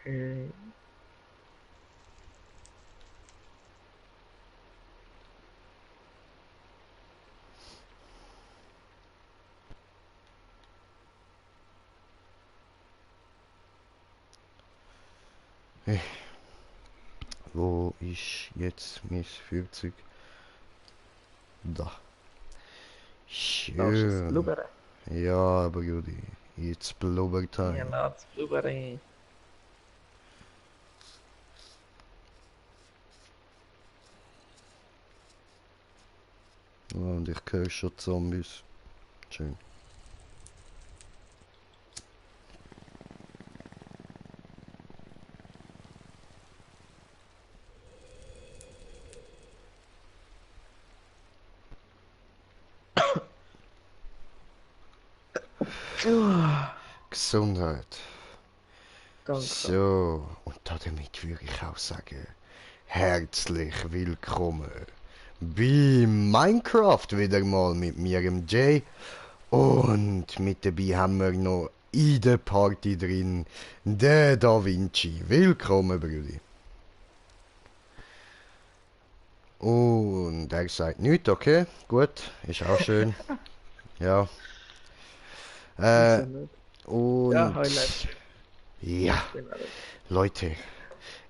Äh, Wo ist jetzt mein Führzeug? Da. Da ist es Schön. blubbern. Ja, Brudi. It's blubber Ja, time. lass blubbern. Und ich höre schon Zombies. Schön. Gesundheit. Danke. So, und damit würde ich auch sagen, herzlich willkommen bei Minecraft wieder mal mit mir, dem Jay. Und mit dabei haben wir noch in der Party drin den Da Vinci. Willkommen, Brudi. Und er sagt nichts, okay, gut, ist auch schön. Ja. Äh, Wieso nicht? Ja, und Highlight. ja, Ich bin alle. Leute,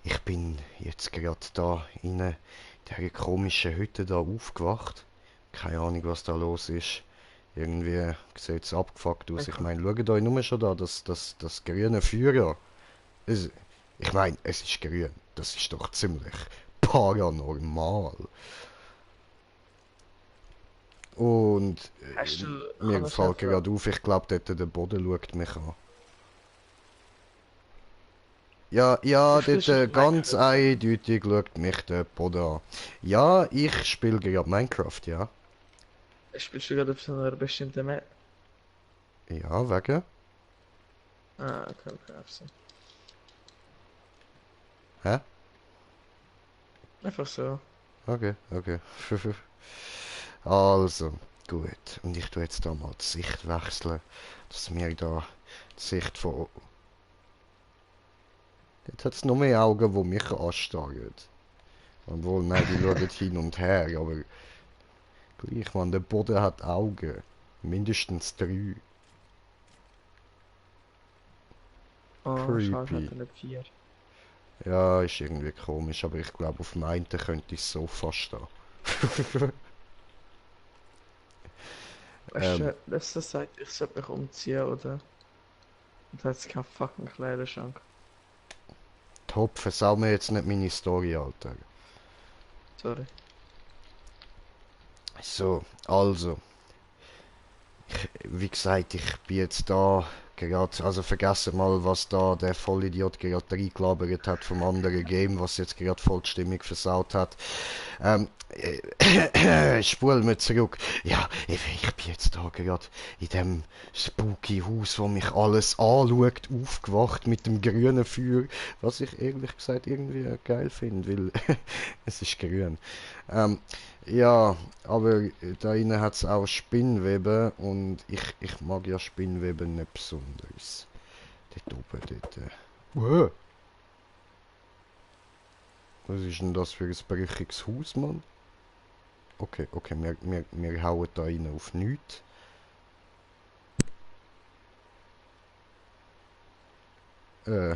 ich bin jetzt gerade da in der komischen Hütte da aufgewacht. Keine Ahnung, was da los ist. Irgendwie sieht es abgefuckt aus. Ich Einfach. meine, schaut euch nur schon da, das grüne Feuer. Es, ich meine, es ist grün. Das ist doch ziemlich paranormal. Und Hast du, kann mir ich schnell fällt fragen? gerade auf, ich glaube, dort der Boden schaut mich an. Ja, Du ja, dort spielst auf ganz Minecraft, oder? eindeutig schaut mich der Boden an. Ja, ich spiele gerade Minecraft, ja. Spielst du gerade auf so einer bestimmten Map? Ja, wegen? Ah, okay, okay, so. Hä? Einfach so. Okay, okay. Also, gut. Und ich tue jetzt da mal die Sicht wechseln, dass mir da die Sicht von... Jetzt hat es noch mehr Augen, die mich anstarren. Obwohl, nein, die schauen hin und her, aber gleich, man, der Boden hat Augen. Mindestens 3. Oh, schade, hat Creepy. er nicht 4. Ja, ist irgendwie komisch, aber ich glaube, auf dem einen könnte ich so fast stehen. Weißt du, letzter Zeit, ich sollte mich umziehen, oder? Und da hat's keinen fucking Kleiderschrank. Top, versau mir jetzt nicht meine Story, Alter. Sorry. So, also, wie gesagt, ich bin jetzt da gerade, also vergessen mal, was da der Vollidiot gerade reingelabert hat vom anderen Game, was jetzt gerade voll die Stimmung versaut hat. Ähm, spul mir zurück. Ja, ich bin jetzt da gerade in dem spooky Haus, wo mich alles anschaut, aufgewacht mit dem grünen Feuer, was ich ehrlich gesagt irgendwie geil finde, weil es ist grün. Ähm, ja, aber da innen hat es auch Spinnweben und ich mag ja Spinnweben nicht besonders. Dort oben, dort. Wow. Was ist denn das für ein brüchiges Haus, Mann? Okay, okay, wir hauen da rein auf nichts. Äh,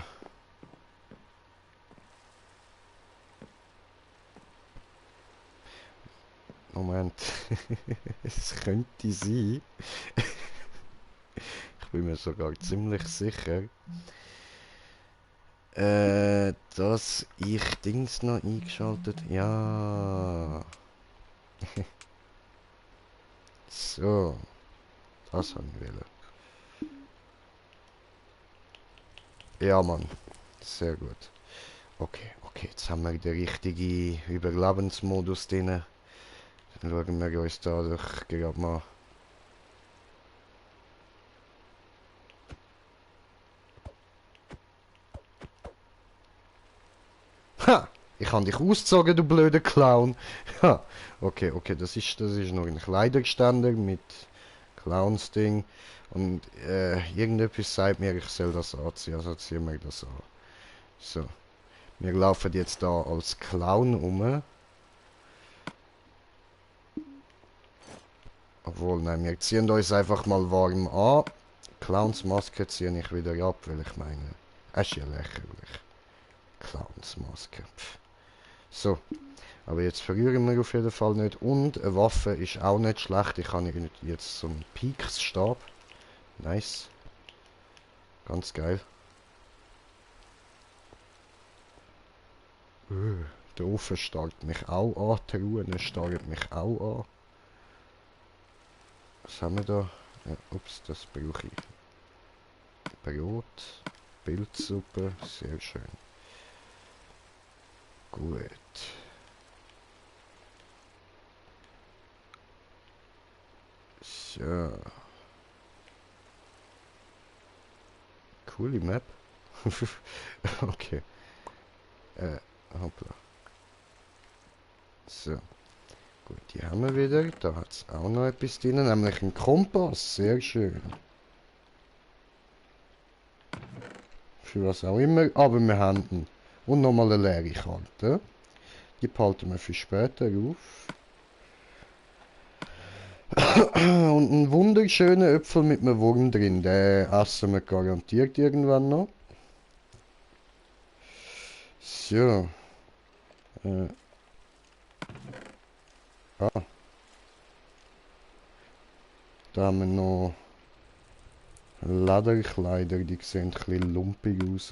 Moment. Es könnte sein. Ich bin mir sogar ziemlich sicher, dass ich Dings noch eingeschaltet. Ja. So, das haben wir wollen. Ja, Mann. Sehr gut. Okay, okay, jetzt haben wir den richtigen Überlebensmodus drin. Dann schauen wir uns da doch gerade mal. Ha! Ich habe dich ausgezogen, du blöder Clown. Ha! Okay, okay, das ist noch ein Kleiderständer mit Clowns-Ding. Und irgendetwas sagt mir, ich soll das anziehen, also ziehen wir das an. So. Wir laufen jetzt da als Clown um. Obwohl, nein, wir ziehen uns einfach mal warm an. Clownsmaske ziehe ich wieder ab, weil ich meine, es ist ja lächerlich. Clownsmaske. So, aber jetzt verlieren wir auf jeden Fall nicht. Und eine Waffe ist auch nicht schlecht. Ich habe jetzt so einen Piksstab. Nice. Ganz geil. Der Ofen starrt mich auch an. Die Ruhen starren mich auch an. Was haben wir da? Ja, ups, das brauche ich. Brot, Pilzsuppe, sehr schön. Gut. So. Coole Map. Okay. Hoppla. So. Gut, die haben wir wieder. Da hat es auch noch etwas drin, nämlich ein Kompass. Sehr schön. Für was auch immer, aber wir haben ihn. Und nochmal eine leere Karte. Die behalten wir für später auf. Und einen wunderschönen Äpfel mit einem Wurm drin. Den essen wir garantiert irgendwann noch. So. Ah. Da haben wir noch Lederkleider, die sehen ein bisschen lumpig aus.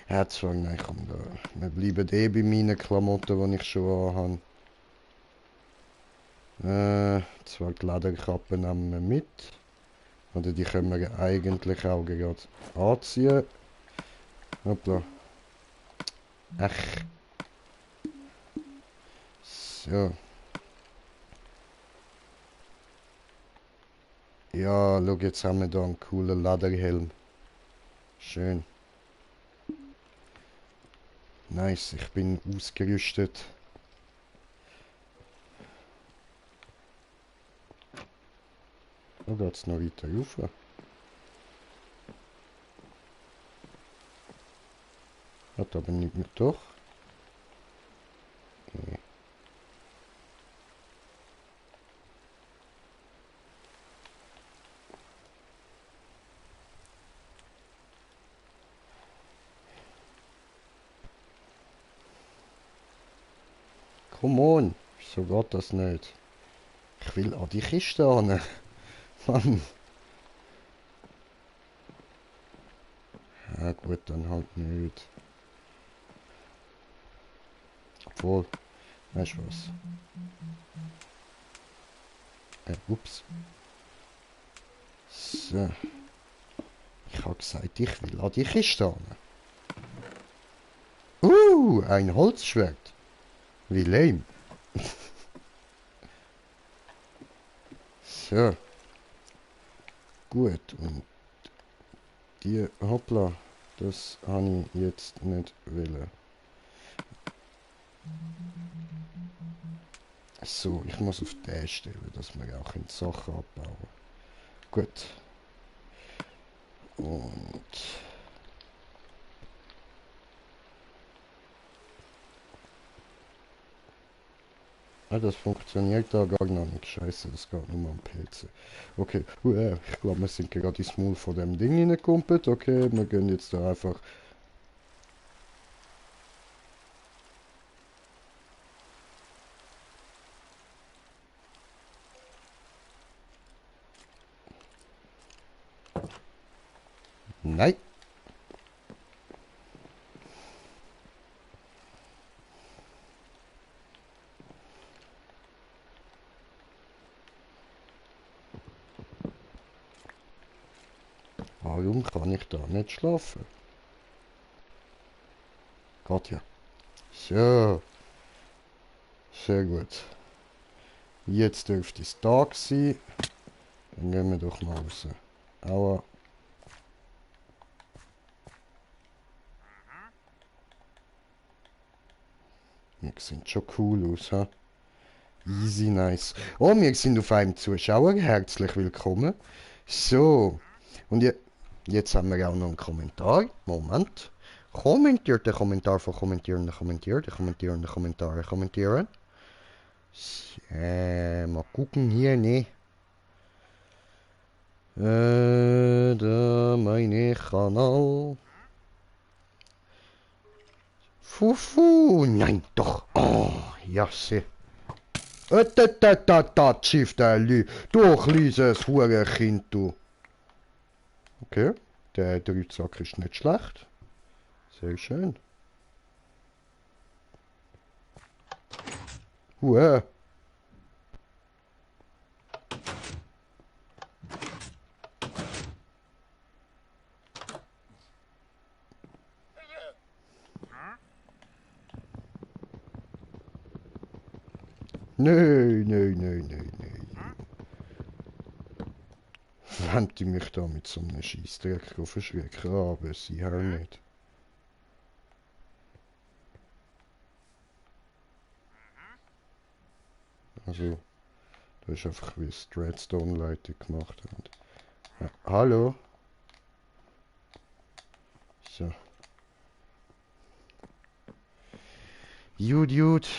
Ja, zwar, nein, komm da. Wir bleiben eh bei meinen Klamotten, die ich schon anhabe. Zwar die Lederkappe nehmen wir mit. Oder die können wir eigentlich auch gerade anziehen. Hoppla. Ach. So. Ja, schau, jetzt haben wir da einen coolen Lederhelm. Schön. Nice, ich bin ausgerüstet. Da geht's noch weiter rauf. Hat aber nicht mehr doch. Nee. Come on, wieso geht das nicht? Ich will an die Kiste ran. Mann. Ja gut, dann halt nicht. Obwohl, weißt du was? Ups. So. Ich habe gesagt, ich will an die Kiste ran. Ein Holzschwert. Wie lame. So. Gut, und die, hoppla, das habe ich jetzt nicht wollen. So, ich muss auf den stellen, dass wir auch in die Sachen abbauen. Gut. Und... Ah, das funktioniert da gar noch nicht. Scheiße, das geht nur am PC. Okay, ich glaube, wir sind gerade ins Maul von dem Ding reingekumpelt. Okay, wir gehen jetzt da einfach... Nein! Warum kann ich da nicht schlafen? Geht ja. So. Sehr gut. Jetzt dürfte es Tag sein. Dann gehen wir doch mal raus. Aua. Wir sehen schon cool aus, ha? Easy nice. Oh, wir sind auf einem Zuschauer. Herzlich willkommen. So. Und jetzt... Jetzt haben wir auch noch einen Kommentar. Moment. Kommentiert der Kommentar von Kommentierende kommentiert. Kommentierende Kommentare kommentieren. Mal gucken hier, ne. Da meine Kanal. Fufu, nein, doch. Oh, ja, sie. Chief, du kleines Hurenkind, du. Okay, der Dreizack ist nicht schlecht. Sehr schön. Hue. Nee. Wenn die mich da mit so einem Scheissdreck verschrecken, aber sie halt nicht. Also, da ist einfach wie es die Redstone-Leitung gemacht hat. Ja, hallo? So. Gut.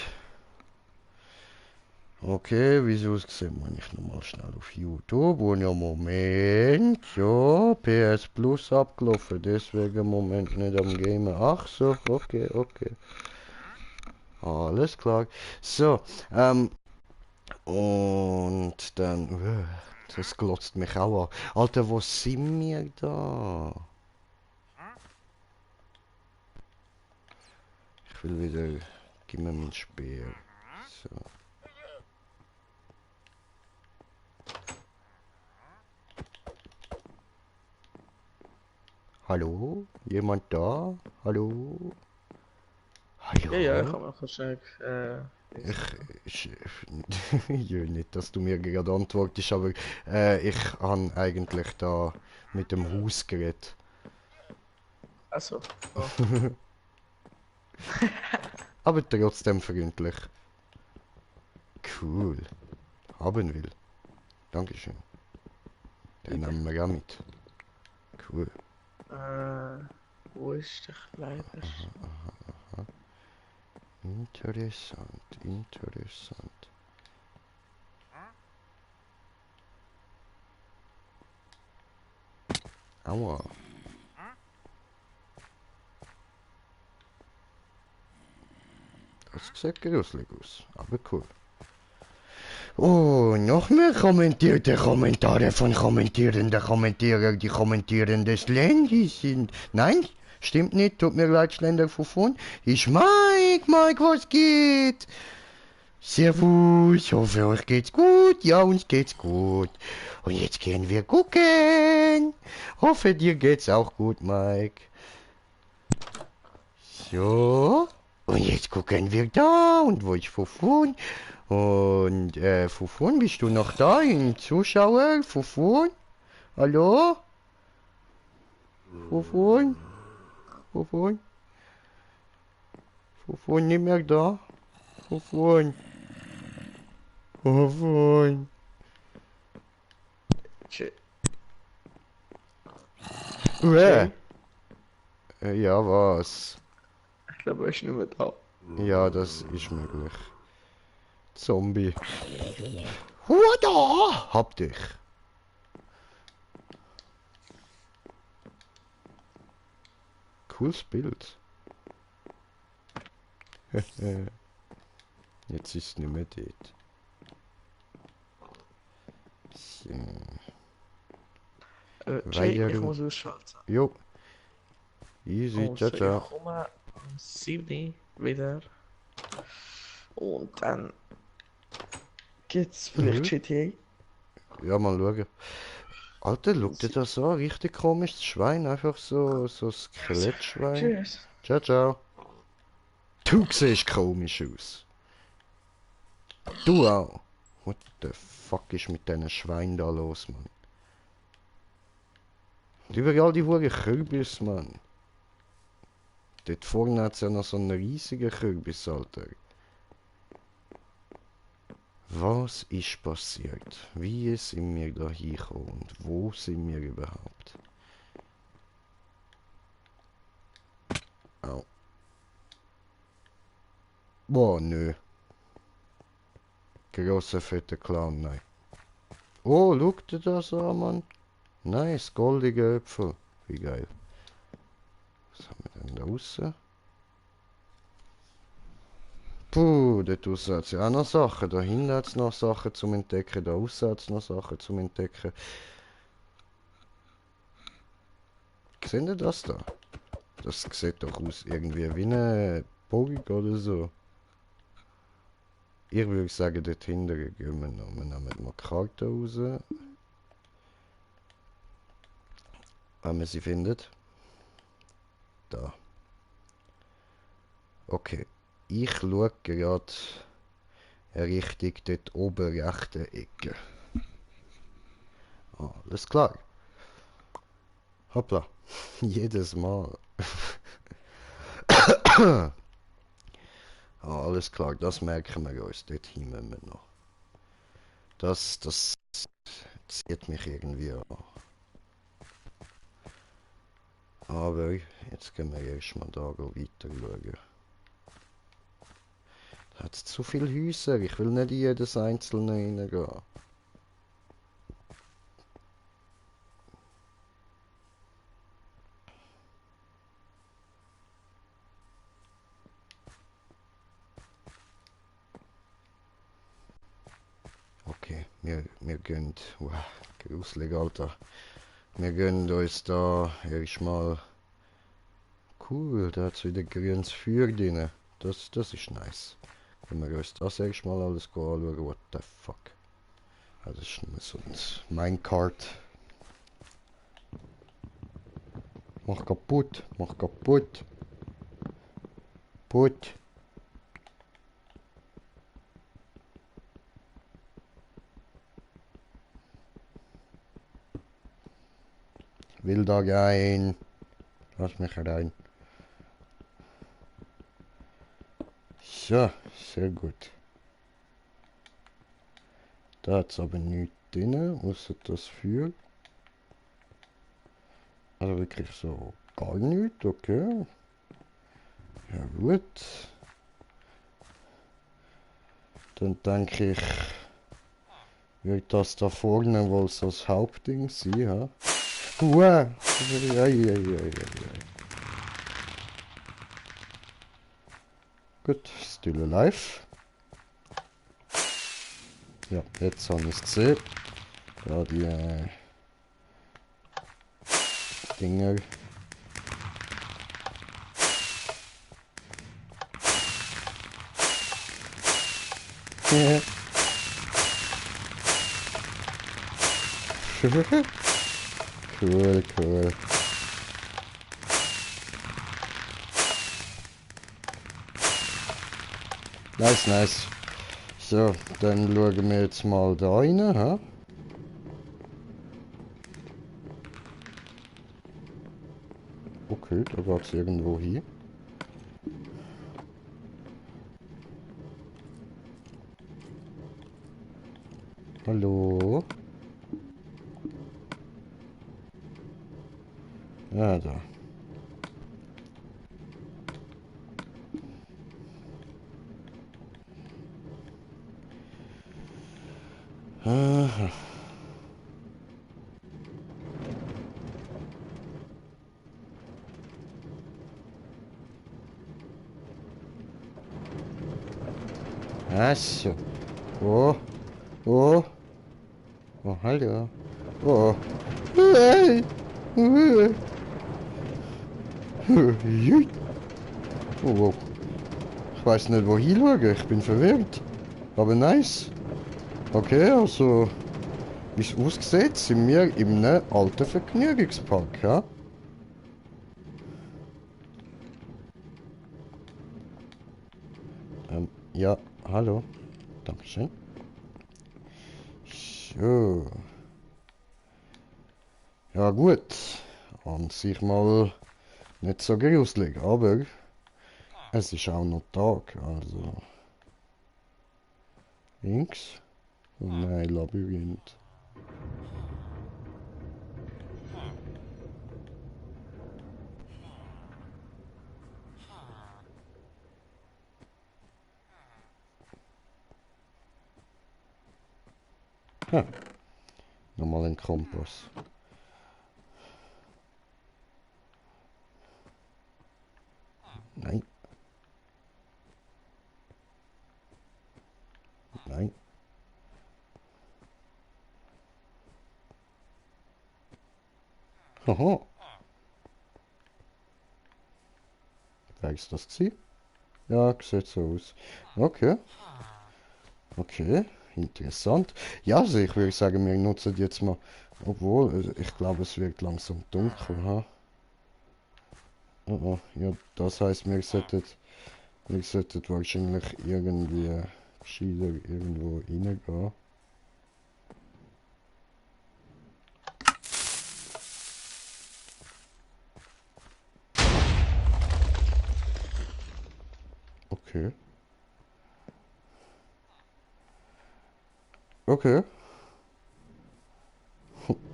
Okay, wieso sehen wir nicht nochmal schnell auf YouTube? Und ja, Moment. Ja, PS Plus abgelaufen, deswegen im Moment nicht am Gamen. Ach so, okay. Alles klar. So, und dann, das glotzt mich auch an. Alter, wo sind wir da? Ich will wieder, gib mir mein Speer. So. Hallo? Jemand da? Hallo? Ja, ich habe noch wahrscheinlich, Ich ja, nicht, dass du mir gerade antwortest, aber ich habe eigentlich da mit dem Haus geredet. also, oh, Aber trotzdem freundlich. Cool. Haben will. Dankeschön. Den bitte. nehmen wir auch mit. Cool. Wo ist der Kleider? Interessant. Aua. Das sieht gruselig aus, aber cool. Oh, noch mehr kommentierte Kommentare von kommentierenden Kommentierer, die kommentierende Schlendi sind. Nein, stimmt nicht, tut mir leid, Schlender Fufun. Ich Mike, was geht? Servus, hoffe euch geht's gut. Ja, uns geht's gut. Und jetzt gehen wir gucken. Hoffe dir geht's auch gut, Mike. So. Und jetzt gucken wir da und wo ist Fufun? Und Fufun, bist du noch da? Ein Zuschauer? Fufun? Hallo? Fufun? Fufun? Fufun nicht mehr da? Fufun? Fufun? Jay. Ja, was? Ich glaube, er ist nicht mehr da. Ja, das ist möglich. Zombie. Huada! Hab dich. Cooles Bild. Jetzt ist es nicht mehr dort. So. Jay, Weiter ich du. muss ausschalten. Jo. Easy, ciao, Also, ciao. ich komme am 7. wieder. Und dann gibt's vielleicht GTA. Ja, mal schauen. Alter, schau dir das an. Richtig komisches Schwein. Einfach so Skelettschwein. Tschüss. Ciao, ciao. Du siehst komisch aus. Du auch. What the fuck ist mit diesen Schweinen da los, Mann? Und überall die hohen Kürbis, Mann. Dort vorne hat es ja noch so einen riesigen Kürbis, Alter. Was ist passiert? Wie sind wir da hingekommen und wo sind wir überhaupt? Au. Boah, nö. Großer fetter Clown, nein. Oh, guck dir das an, Mann. Nice, goldige Äpfel. Wie geil. Was haben wir denn da draussen? Puh, dort draussen hat es ja auch noch Sachen. Da hinten hat es noch Sachen zum Entdecken. Da aussen hat es noch Sachen zum Entdecken. Seht ihr das da? Das sieht doch aus irgendwie wie eine Burg oder so. Ich würde sagen, dort hinten gehen wir noch. Wir nehmen mal die Karte raus. Wenn man sie findet. Da. Okay. Ich schaue gerade Richtung dort oben rechte Ecke. Ah, alles klar. Hoppla. Jedes Mal. Ah, alles klar, das merken wir uns. Dort hin müssen wir noch. Das zieht mich irgendwie an. Aber jetzt gehen wir erstmal da weiter schauen. Da hat es zu viele Häuser. Ich will nicht in jedes einzelne reingehen. Okay, wir gehen. Wow, gruselig, Alter. Wir gehen uns da erstmal. Cool, da hat es wieder grünes Feuer drin. Das ist nice. Wenn wir uns das erstmal alles anschauen, what the fuck. Ah, das ist nur so ein Minecart. Mach kaputt, mach kaputt. Put. Will da rein. Lass mich rein. So, sehr gut. Da hat es aber nichts drin, außer das Feuer. Also wirklich so gar nichts, okay. Ja gut. Dann denke ich, wird das da vorne wohl so das Hauptding sein, ja? Wow! Gut, still alive. Ja, jetzt habe ich es gesehen. Da die Dinger. Cool, cool. Nice, nice. So, dann schauen wir jetzt mal da rein, ha? Okay, da geht es irgendwo hin. Hallo? Ja, da. Aha. Ach so. Oh, oh, oh, hallo. Oh, hey. Oh, wow. Ich weiß nicht, wo ich schaue. Ich bin verwirrt. Aber nice. Okay, also, wie es aussieht, sind wir in einem alten Vergnügungspark, ja? Ja, hallo. Dankeschön. So. Ja gut. An sich mal nicht so gruselig, aber es ist auch noch Tag, also. Links. Oh nein, Labyrinth. Ha, nochmal ein Kompass. Nein. Nein. Haha. Wer ist das gewesen? Ja, sieht so aus. Okay. Okay. Interessant. Ja, also ich würde sagen, wir nutzen jetzt mal. Obwohl, ich glaube, es wird langsam dunkel, ha? Oh, oh. Ja, das heißt, wir sollten wahrscheinlich irgendwie gescheiter irgendwo reingehen. Okay. Okay.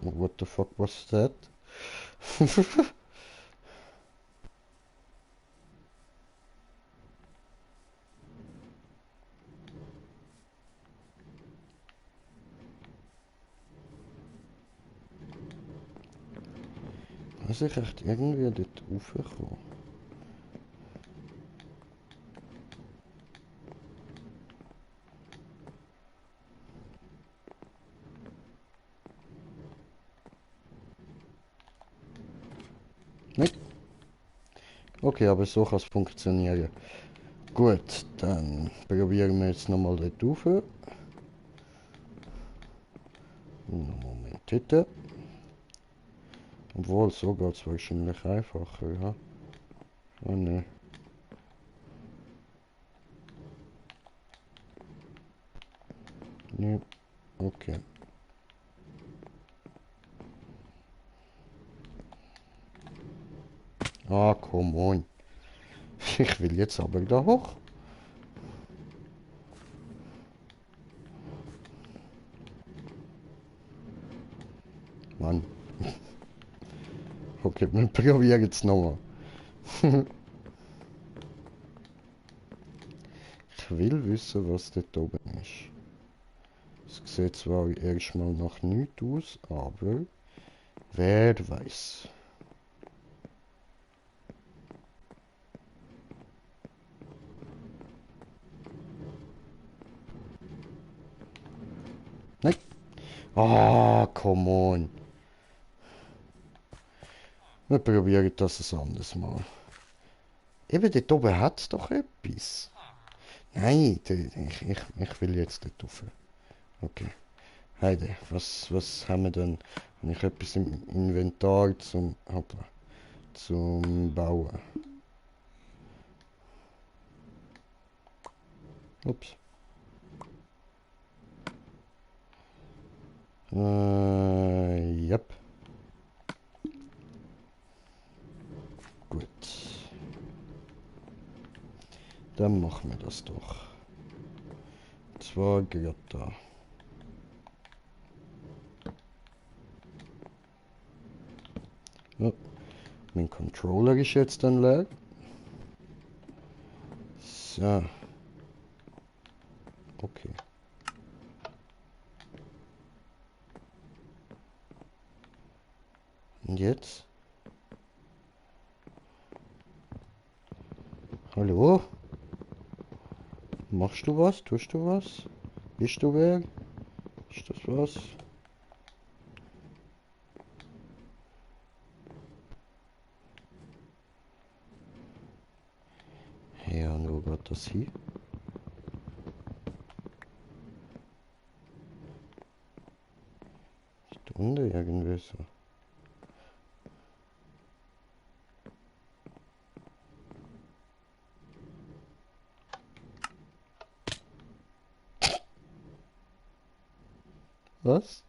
What the fuck was that? Muss ich echt irgendwie dort raufkommen? Nein. Okay, aber so kann es funktionieren. Gut, dann probieren wir jetzt nochmal dort rauf. Moment, bitte. Obwohl, so geht es wahrscheinlich einfacher, ja? Oh ne. Ne, okay. Ah, come on. Ich will jetzt aber da hoch. Mann. Okay, wir probieren jetzt nochmal. Ich will wissen, was dort oben ist. Es sieht zwar erstmal nach nichts aus, aber wer weiß. Nein. Ah, come on. Wir probieren das ein anderes Mal. Eben dort oben hat es doch etwas. Nein, ich will jetzt dort rauf. Okay. Heide, was haben wir denn? Habe ich etwas im Inventar hoppla, zum Bauen? Ups. Yep. Gut. Dann machen wir das doch. Und zwar gerade da. Ja, mein Controller ist jetzt dann leer. So. Okay. Und jetzt? Hallo? Machst du was? Tust du was? Bist du wer? Ist das was? Ja, und wo geht das hin? Ist da unten irgendwie so? Was?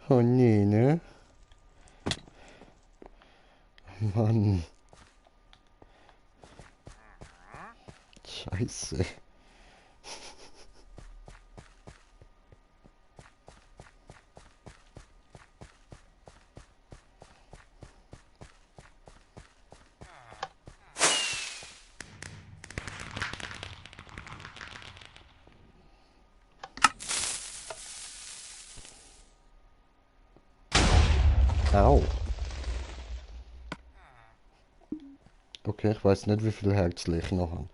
Oh nee, ne? Mann. Scheiße. Au. Okay, ich weiß nicht, wie viel Herzchen ich noch habe.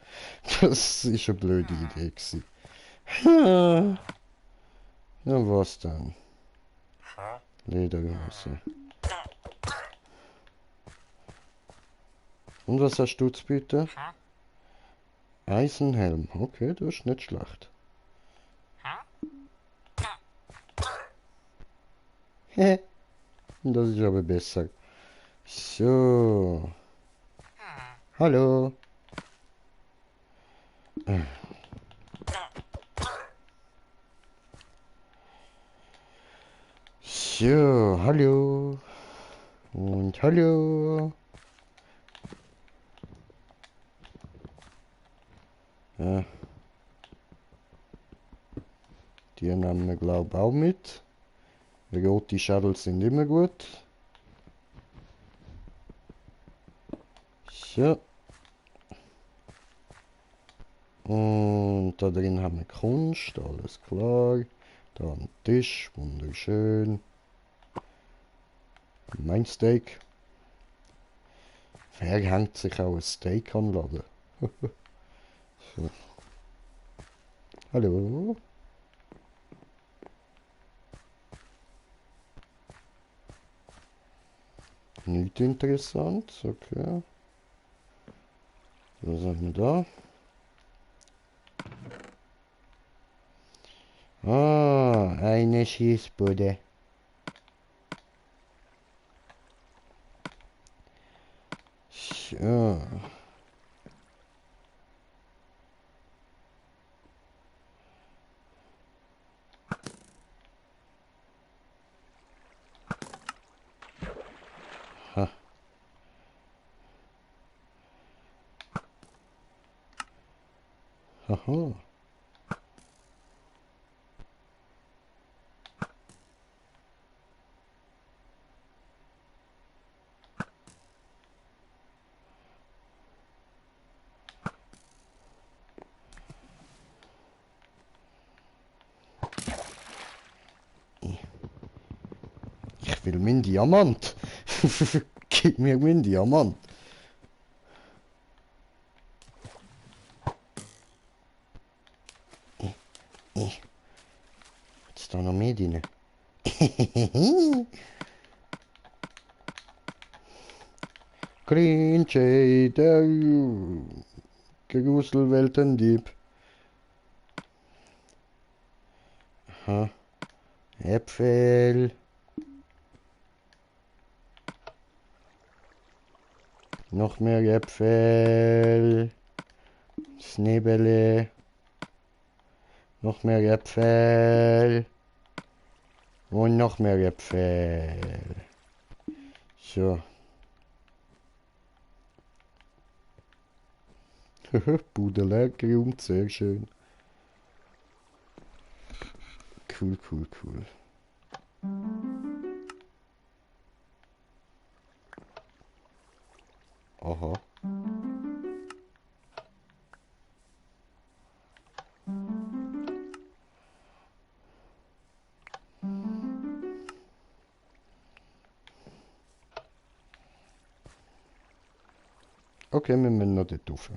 Das ist eine blöde Idee gewesen. Ja, was dann? Lederhose. Und was hast du zu bieten? Eisenhelm. Okay, das ist nicht schlecht. Das ist aber besser. So. Hallo. So, hallo. Und hallo. Ja. Die nehmen wir, glaube ich, auch mit. Rote Shuttles sind immer gut. So. Und da drin haben wir Kunst, alles klar. Da ein Tisch, wunderschön. Mein Steak. Wer hängt sich auch ein Steak an den Laden? So. Hallo? Nicht interessant, okay. Was haben wir da? Ah, eine Schießbude. So. Ha. Haha. Ich will meinen Diamant. Gib mir meinen Diamant. Jetzt da noch mehr drin. Green Jay, der Gruselweltendieb. Aha. Äpfel. Noch mehr Äpfel. Schneebälle. Noch mehr Äpfel. Und noch mehr Äpfel. So. Bude leer geräumt, sehr schön. Cool, cool, cool. Aha. Okay, wir müssen noch dort rauf.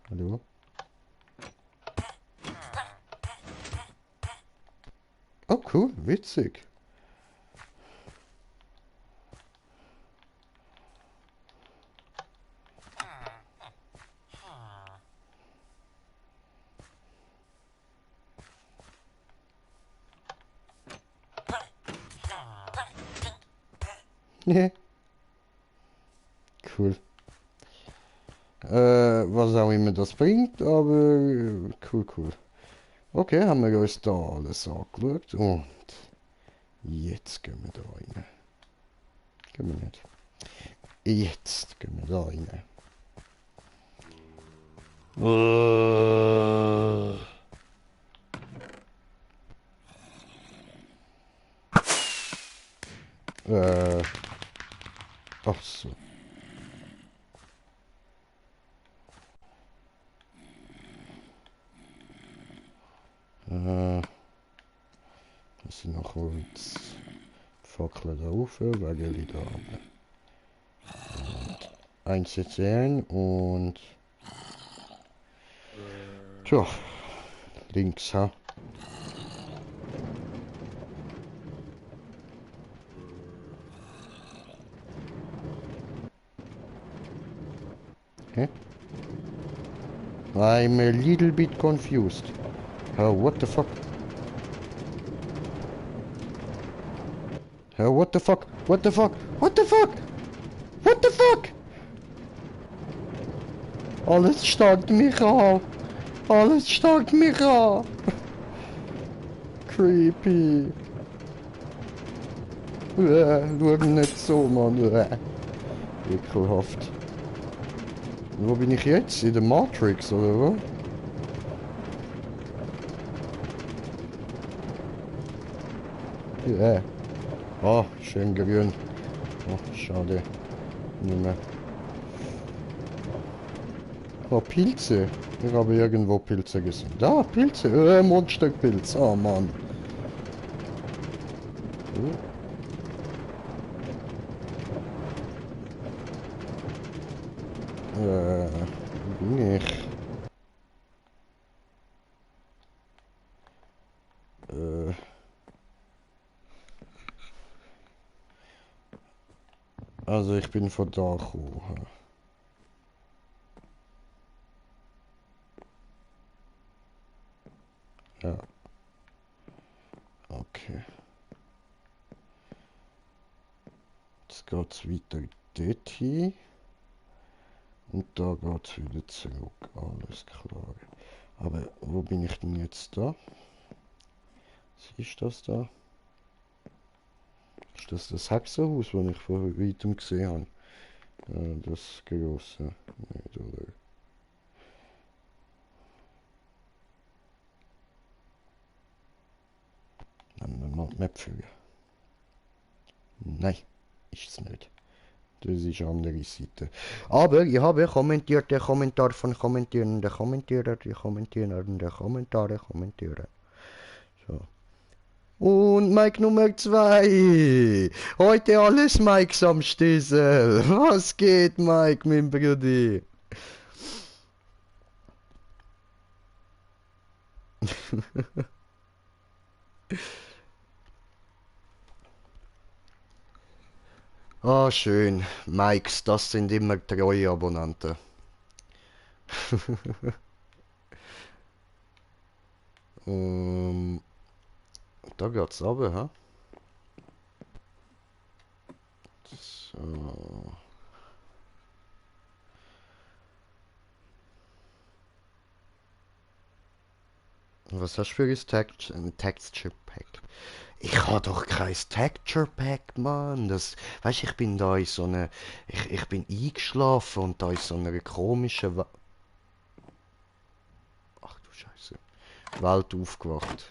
Hallo? Oh, cool, witzig. Cool. Was auch immer das bringt, aber cool, cool. Okay, haben wir uns da alles angeschaut und jetzt gehen wir da rein. Gehen wir nicht. Jetzt gehen wir da rein. Ach so. Das sind noch Holz. Fackeln da rauf, Wägeli da runter. Einsetzen und... Tja, links, ha? Hä? I'm a little bit confused. Oh, what the fuck? Oh, what the fuck? What the fuck? What the fuck? What the fuck? Alles starrt mich an. Alles starrt mich an. Creepy. Schau nicht so, Mann. Ekelhaft. Wo bin ich jetzt? In der Matrix, oder was? Ja. Ah, schön grün. Oh, schade. Nicht mehr. Oh, Pilze. Ich habe irgendwo Pilze gesehen. Da, Pilze. Monsterpilz. Oh, Mann. Wo bin ich? Also ich bin von da gekommen. Ja. Okay. Jetzt geht's weiter dort hin. Und da geht's wieder zurück. Alles klar. Aber wo bin ich denn jetzt da? Siehst du das da? Ist das das Hexenhaus, das ich vor weitem gesehen habe? Das grosse. Nicht, oder? Nehmen wir mal die Map führen. Nein, ist es nicht. Das ist eine andere Seite. Aber ich habe kommentiert, der Kommentar von kommentierenden Kommentierer, die kommentierenden Kommentare kommentieren. So. Und Mike Nummer 2. Heute alles Mikes am Stiesel. Was geht, Mike, mein Brudi? Ah, schön. Mikes, das sind immer treue Abonnenten. Da geht's runter, ha? So. Was hast du für ein Texture Pack? Ich habe doch kein Texture Pack, Mann. Das, weißt, ich bin da in so einer... Ich bin eingeschlafen und da in so einer komischen... Ach du Scheiße. Welt aufgewacht.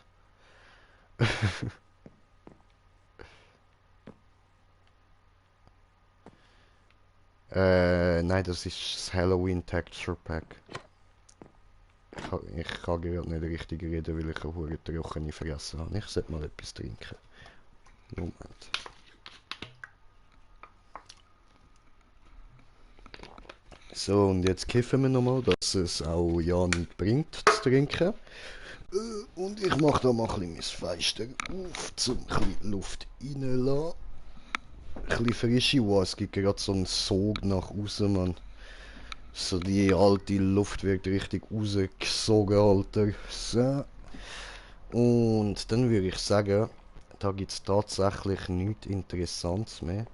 Nein, das ist das Halloween Texture Pack. Ich kann gerade nicht richtig reden, weil ich eine hure trockene Fresse habe. Ich sollte mal etwas trinken. Moment. So, und jetzt kiffen wir nochmal, dass es auch ja nicht bringt zu trinken. Und ich mache da mal ein bisschen mein Fenster auf, um ein bisschen Luft reinzulassen. Ein bisschen frische Wasser, es gibt gerade so einen Sog nach außen, Mann. So die alte Luft wird richtig rausgesogen, Alter. So. Und dann würde ich sagen, da gibt es tatsächlich nichts Interessantes mehr.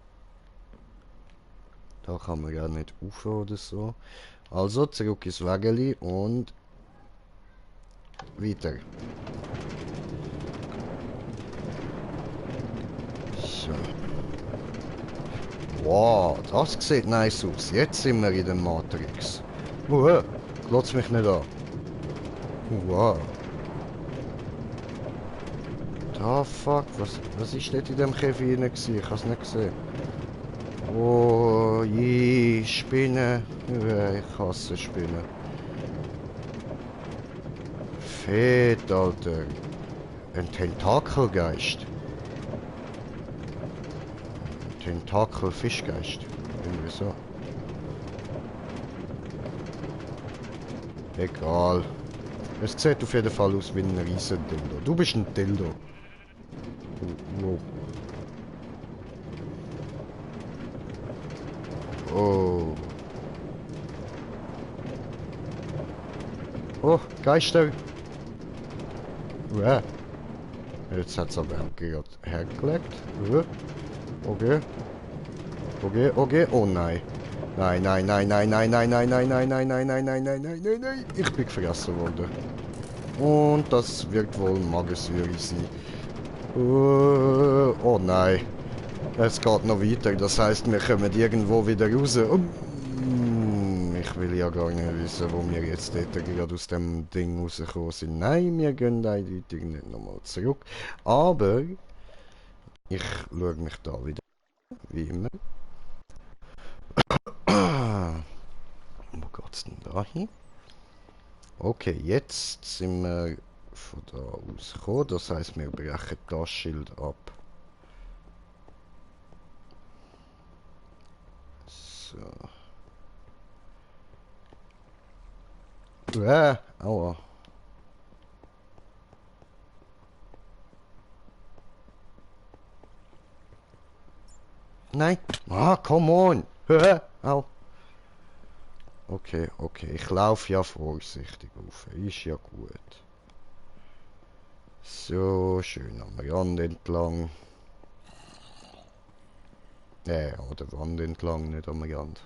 Da kann man ja nicht rauf oder so. Also zurück ins Wägeli und weiter. So. Wow, das sieht nice aus. Jetzt sind wir in der Matrix. Glotz mich nicht an. Wow. Da fuck, was ist dort in dem Käfig drin gewesen? Ich hab's nicht gesehen. Oh je, Spinnen. Ich hasse Spinnen. Fett, Alter. Ein Tentakelgeist. Tentakel-Fischgeist. Irgendwie so. Egal. Es sieht auf jeden Fall aus wie ein riesen Dildo. Du bist ein Dildo. Wow. Oh. Oh, Geister. Ja. Jetzt hat es aber gerade hergelegt. Okay. Okay, okay. Oh nein. Nein, nein, nein, nein, nein, nein, nein, nein, nein, nein, nein, nein, nein, nein, nein, nein, nein. Ich bin gefressen worden. Und das wird wohl Magensäure sein. Oh nein. Es geht noch weiter. Das heißt, wir kommen irgendwo wieder raus. Ich will ja gar nicht wissen, wo wir jetzt dort gerade aus dem Ding rausgekommen sind. Nein, wir gehen eindeutig nicht nochmal zurück. Aber ich schaue mich da wieder. Wie immer. Wo geht's denn da hin? Okay, jetzt sind wir von da aus gekommen. Das heisst, wir brechen das Schild ab. So. Aua. Nein. Ah, come on. Au. Okay, okay. Ich laufe ja vorsichtig auf. Ist ja gut. So, schön am Rand entlang. An der Wand entlang, nicht am Rand.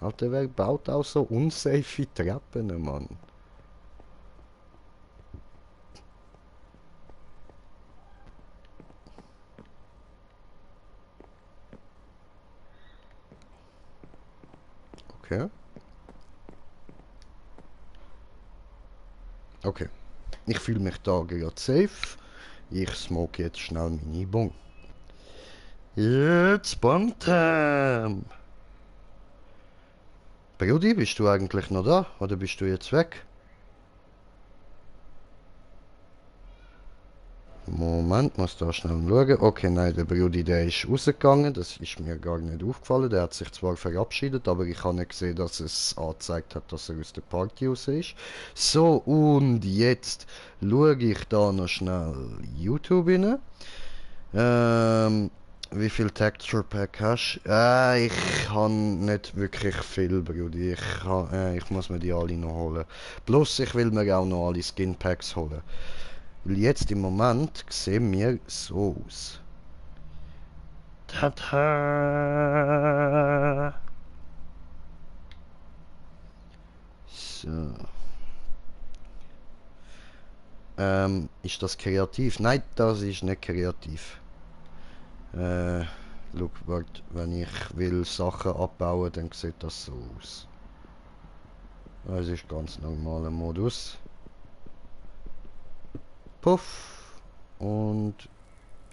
Alter, wer baut auch so unsafe Treppen, Mann? Okay. Okay. Ich fühle mich da gerade safe. Ich smoke jetzt schnell meine Bon. Jetzt Bon-Time! Brudi, bist du eigentlich noch da? Oder bist du jetzt weg? Moment, muss da schnell schauen. Okay, nein, der Brudi, der ist rausgegangen. Das ist mir gar nicht aufgefallen. Der hat sich zwar verabschiedet, aber ich habe nicht gesehen, dass es angezeigt hat, dass er aus der Party raus ist. So, und jetzt schaue ich da noch schnell YouTube rein. Wie viel Texture Pack hast du? Ich habe nicht wirklich viel, Brudi. Ich muss mir die alle noch holen. Plus, ich will mir auch noch alle Skin Packs holen. Weil jetzt im Moment sehen wir so aus. Tada! So. Ist das kreativ? Nein, das ist nicht kreativ. Schau, warte, wenn ich will Sachen abbauen, dann sieht das so aus. Das ist ganz normaler Modus. Puff. Und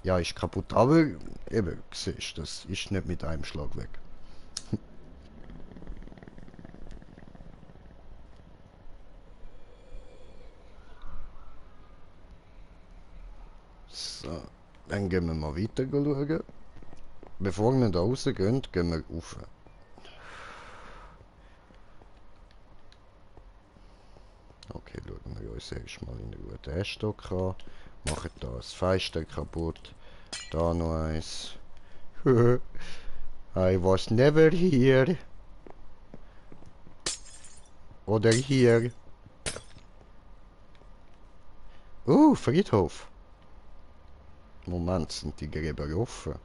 ja, ist kaputt. Aber eben, siehst du, das ist nicht mit einem Schlag weg. So, dann gehen wir mal weiter schauen. Bevor wir da rausgehen, gehen wir rauf. Okay, schauen wir uns erst mal in Ruhe den Stock an. Machen da das Fenster kaputt. Da noch eins. I was never here. Oder hier. Friedhof. Moment, sind die Gräber offen?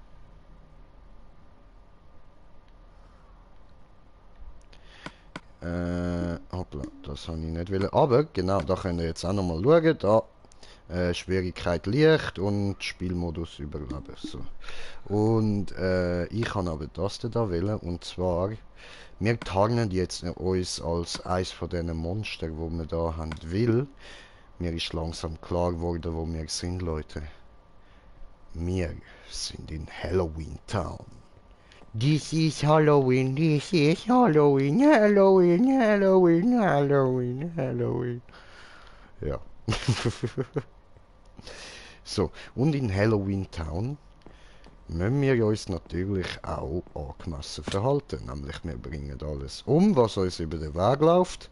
Hoppla, das habe ich nicht wollen. Aber genau, da könnt ihr jetzt auch nochmal schauen. Da Schwierigkeit leicht und Spielmodus überleben. So. Und ich kann aber das da wählen. Und zwar, wir tarnen jetzt uns als eins von diesen Monster, wo wir da haben will. Mir ist langsam klar geworden, wo wir sind, Leute. Wir sind in Halloween Town. This is Halloween, this is Halloween, Halloween, Halloween, Halloween, Halloween. Ja. So, und in Halloween Town müssen wir uns natürlich auch angemessen verhalten. Nämlich wir bringen alles um, was uns über den Weg läuft.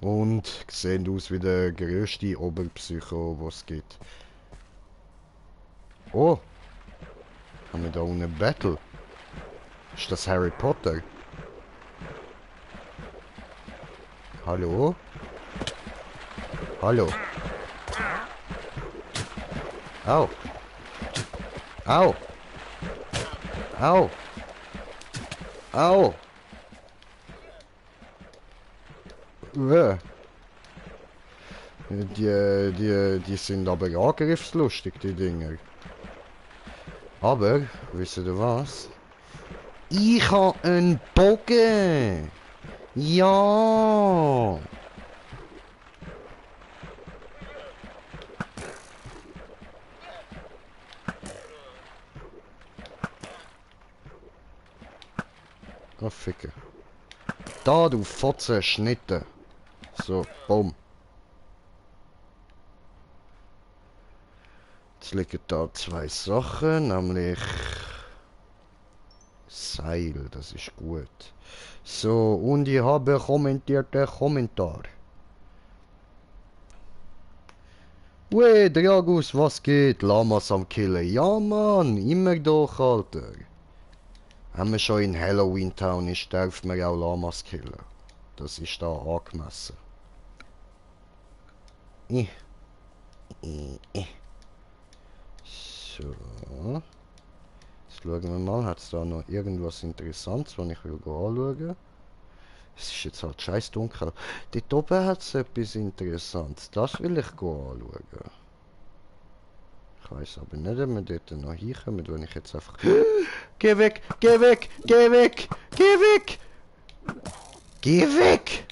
Und sehen aus wie der grösste Oberpsycho, was es gibt. Oh! Haben wir da unten ein Battle? Ist das Harry Potter? Hallo? Hallo? Au! Au! Au! Au! Die sind aber angriffslustig, die Dinger. Aber, wisst ihr was? Ich habe einen Bogen! Ja! Oh, Ficker. Da, du Fotze, Schnitte. So, bumm. Jetzt liegen da zwei Sachen, nämlich Seil, das ist gut. So, und ich habe kommentierte Kommentar. Wey, Dragus, was geht? Lamas am Killen. Ja, Mann, immer doch, Alter. Wenn man schon in Halloween Town ist, darf man auch Lamas killen. Das ist da angemessen. So. Jetzt schauen wir mal, hat es da noch irgendwas Interessantes, was ich will anschauen? Es ist jetzt halt scheiß dunkel. Dort oben hat es etwas Interessantes. Das will ich anschauen. Ich weiß aber nicht, ob wir dort noch hinkommen, wenn ich jetzt einfach... Geh weg! Geh weg! Geh weg! Geh weg! Geh weg!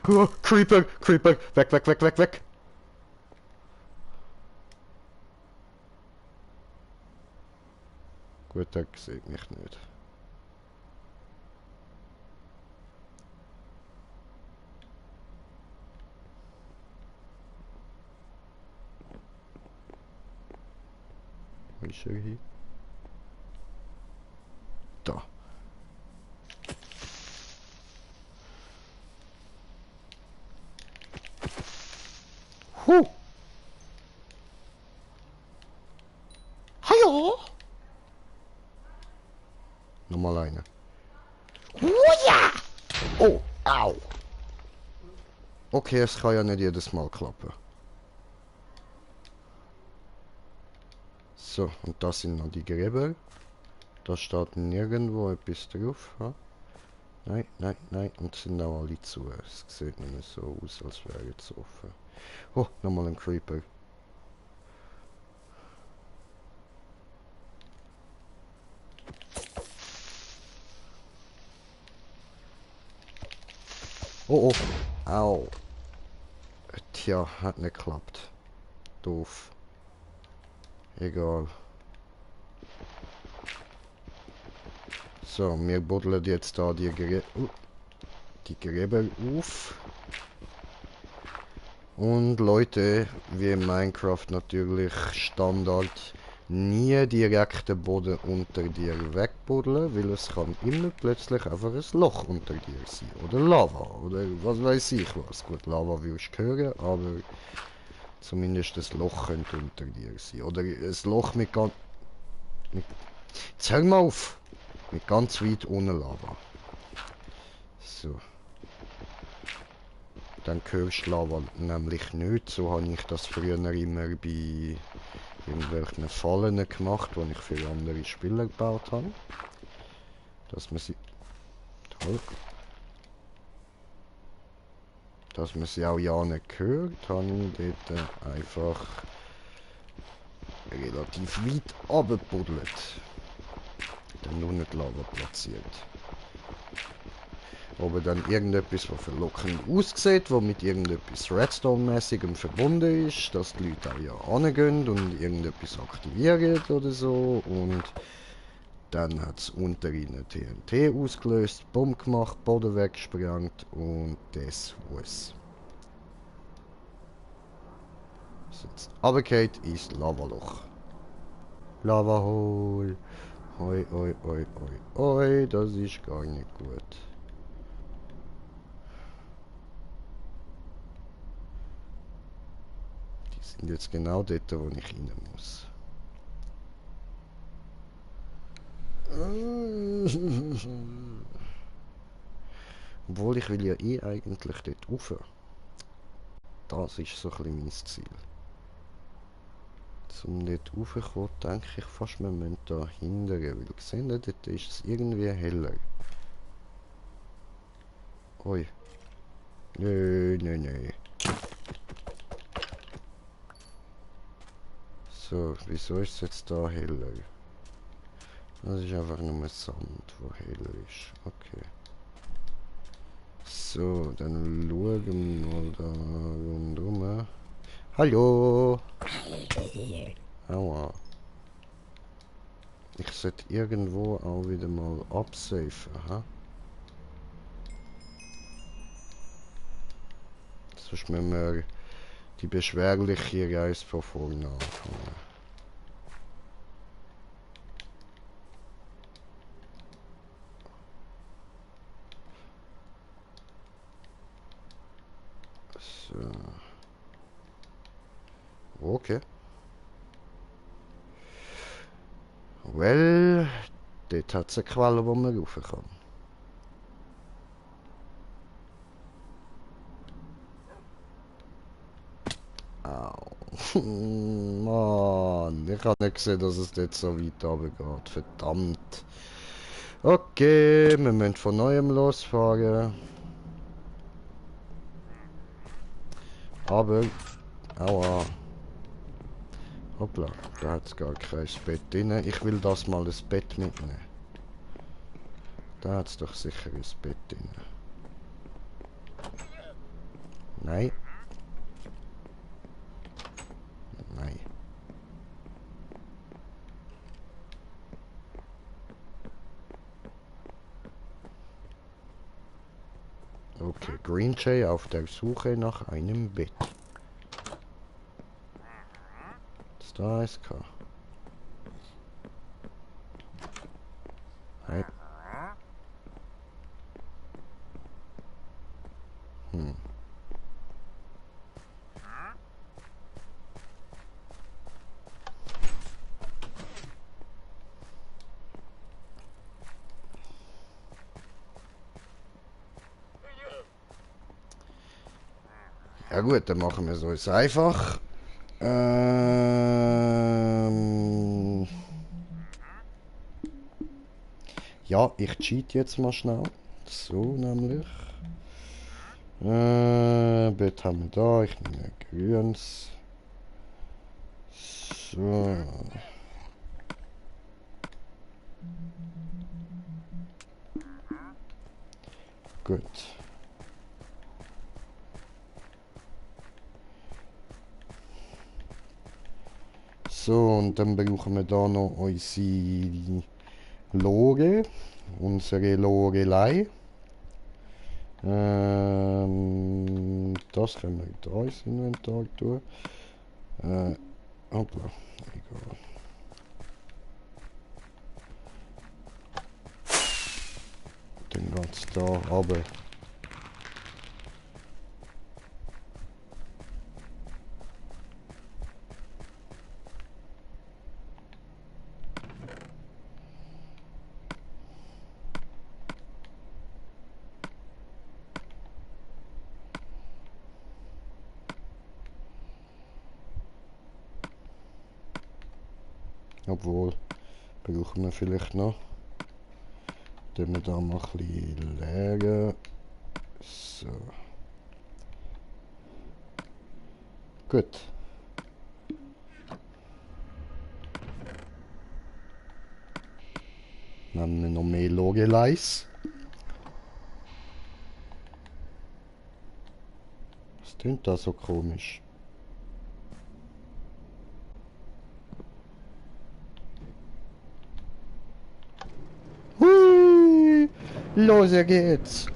Oh, Creeper! Creeper! Weg, weg, weg, weg, weg! Gut, der sieht mich nicht. Wo ist er hier? Da. Huh! Hallo! Nochmal eine. Ja! Oh, au! Okay, es kann ja nicht jedes Mal klappen. So, und das sind noch die Gräber. Da steht nirgendwo etwas drauf. Ha? Nein, nein, nein. Und sind auch alle zu. Es sieht nicht mehr so aus, als wäre jetzt offen. Oh, nochmal ein Creeper. Oh, oh. Au. Tja, hat nicht geklappt. Doof. Egal. So, wir buddeln jetzt da die Gräber auf. Und Leute, wie in Minecraft natürlich Standard, nie direkt den Boden unter dir wegbuddeln, weil es kann immer plötzlich einfach ein Loch unter dir sein. Oder Lava, oder was weiß ich was. Gut, Lava wirst du hören, aber zumindest ein Loch könnte unter dir sein. Oder ein Loch mit ganz... Jetzt hör mal auf! Mit ganz weit ohne Lava. So. Dann hörst du Lava nämlich nicht. So habe ich das früher immer bei irgendwelchen Fallen gemacht, die ich für andere Spieler gebaut habe. Dass man sie... Toll. Dass man sie auch ja nicht hört, habe ich dort einfach relativ weit abgebuddelt. Dann nur nicht Lava platziert. Aber dann irgendetwas, was verlockend aussieht, wo mit irgendetwas Redstone-mäßigem verbunden ist, dass die Leute auch ja angehen und irgendetwas aktivieren oder so. Und dann hat es unter ihnen TNT ausgelöst, Bomb gemacht, Boden weggesprengt und das war's. Jetzt runtergeht ins Lavaloch. Lavahol. Oi, oi, oi, oi, oi, das ist gar nicht gut. Die sind jetzt genau dort, wo ich rein muss. Obwohl ich will ja eh eigentlich dort rauf. Das ist so ein bisschen mein Ziel. Zum dort raufkommen, denke ich fast, wir müssen da hindern, weil gesehen, dort ist es irgendwie heller. Ui. Nö, nö, nö. So, wieso ist es jetzt da heller? Das ist einfach nur Sand, wo hell ist. Okay. So, dann schauen wir mal da rundherum. Hallo! Aua. Ich sollte irgendwo auch wieder mal absafen, ha? Sonst müssen wir die beschwerliche Reise von vorne anfangen. So. Okay. Well, dort hat es eine Quelle, wo man rauf kann. Au. Mann, ich habe nicht gesehen, dass es dort so weit runtergeht. Verdammt. Okay, wir müssen von neuem losfahren. Aber, aua. Hoppla, da hat es gar kein Bett drin. Ich will das mal ein Bett mitnehmen. Da hat es doch sicher ein Bett drin. Nein. Nein. Okay, Green Jay auf der Suche nach einem Bett. Ist da eins gehabt? Nein. Hm. Ja gut, dann machen wir es uns einfach. Ja, ich cheat jetzt mal schnell. So nämlich. Bett haben wir da. Ich nehme grünes. So. Gut. So, und dann brauchen wir da noch unsere Lore. Unsere Lorelei. Das können wir da ins Inventar tun. Hoppla, egal. Dann geht's da runter. Obwohl, brauchen wir vielleicht noch. Dann wir da mal ein bisschen leeren. So. Gut. Dann haben wir noch mehr Logeleis. Tönt das so komisch. Hui! Los geht's!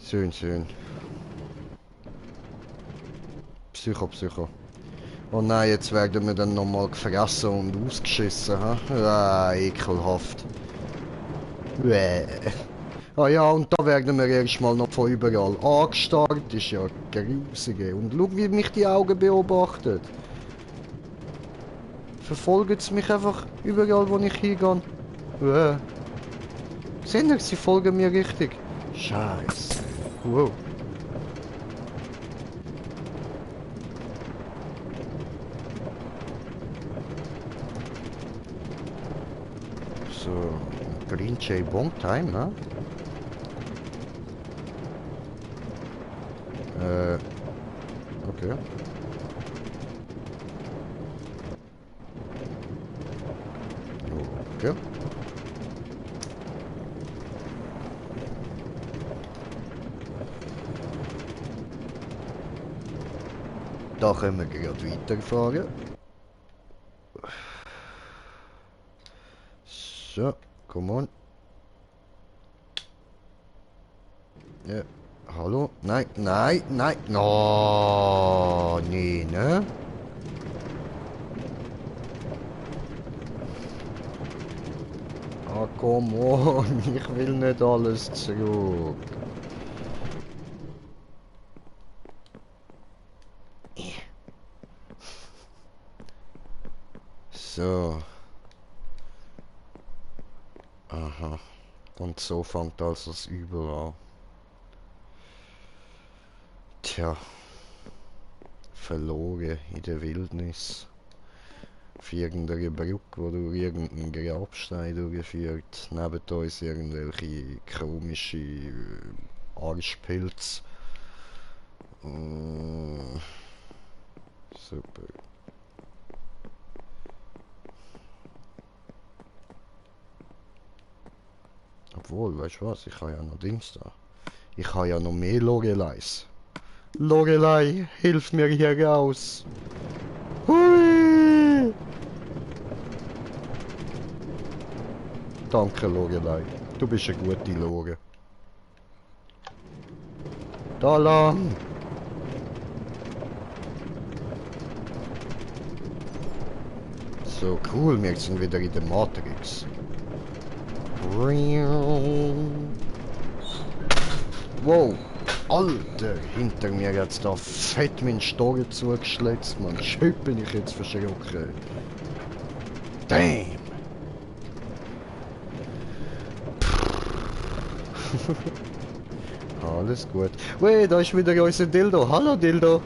Schön, schön. Psycho. Oh nein, jetzt werden wir dann nochmal gefressen und ausgeschissen, ha? Ah, ekelhaft. Bäh. Ah ja, und da werden wir erstmal noch von überall angestarrt. Ist ja grusig. Und schau, wie mich die Augen beobachtet. Verfolgen sie mich einfach überall, wo ich hingehe. Bäh. Seht ihr, sie folgen mir richtig. Scheiße. Wow. So, Green Jay Bomb Time, ne? Okay. Okay. Da können wir gerade weiterfahren. So, come on. Ja, hallo? Nein. No, nee, ne? Ah, come on, ich will nicht alles zurück. So. Aha. Und so fängt also das Übel an. Tja. Verloren in der Wildnis. Auf irgendeiner Brücke, wo durch irgendeinen Grabstein durchführt. Neben uns irgendwelche komische Arschpilze. Super. Obwohl, weißt du was? Ich habe ja noch Dings da. Ich habe ja noch mehr Loreleis. Lorelei, hilf mir hier raus. Hui! Danke, Lorelei. Du bist eine gute Lore. Da lang! So cool, wir sind wieder in der Matrix. Wow! Alter, hinter mir jetzt da fett mein Stogen zugeschletzt, man. Schön bin ich jetzt verschrocken. Damn! Alles gut. Weh, da ist wieder unser Dildo. Hallo Dildo.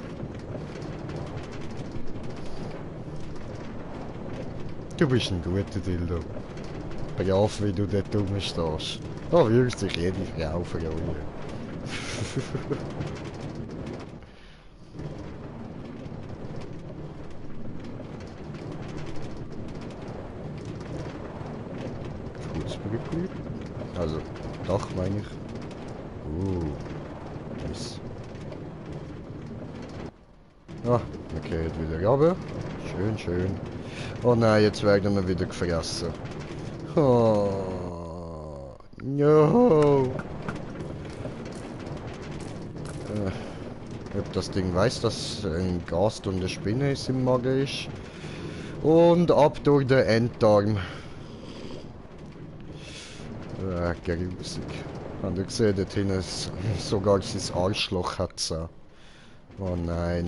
Du bist ein guter Dildo. Brav, wie du dort rumstehst. Da würde sich jede Frau freuen. Fußbrücke. Also, Dach meine ich. Das. Ah, wir gehen wieder runter. Schön. Oh nein, jetzt werden wir wieder gefressen. Oh, no. Ob das Ding weiß, dass ein Gast und eine Spinne ist im Magen ist. Und ab durch den Enddarm. Grusig. Habt ihr gesehen, dort hinten sogar sein Arschloch hat so. Oh nein.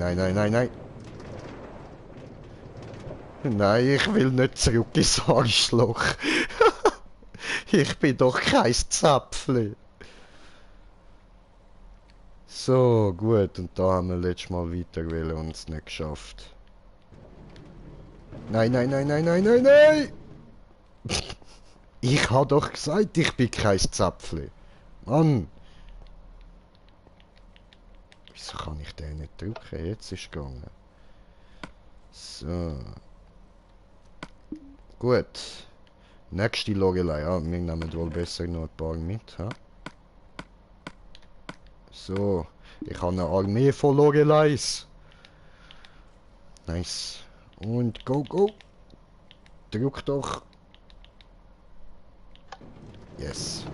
Nein, ich will nicht zurück ins Arschloch. Ich bin doch kein Zäpfli. So, gut, und da haben wir letztes Mal weiter wollen und es nicht geschafft. Nein! Ich habe doch gesagt, ich bin kein Zäpfli. Mann! Wieso kann ich den nicht drücken? Jetzt ist es gegangen. So. Gut. Nächste Logelei. Ja, wir nehmen wohl besser noch ein paar mit. Ha? So, ich habe eine Armee von Loreleis. Nice. Und go, go. Drück doch. Yes.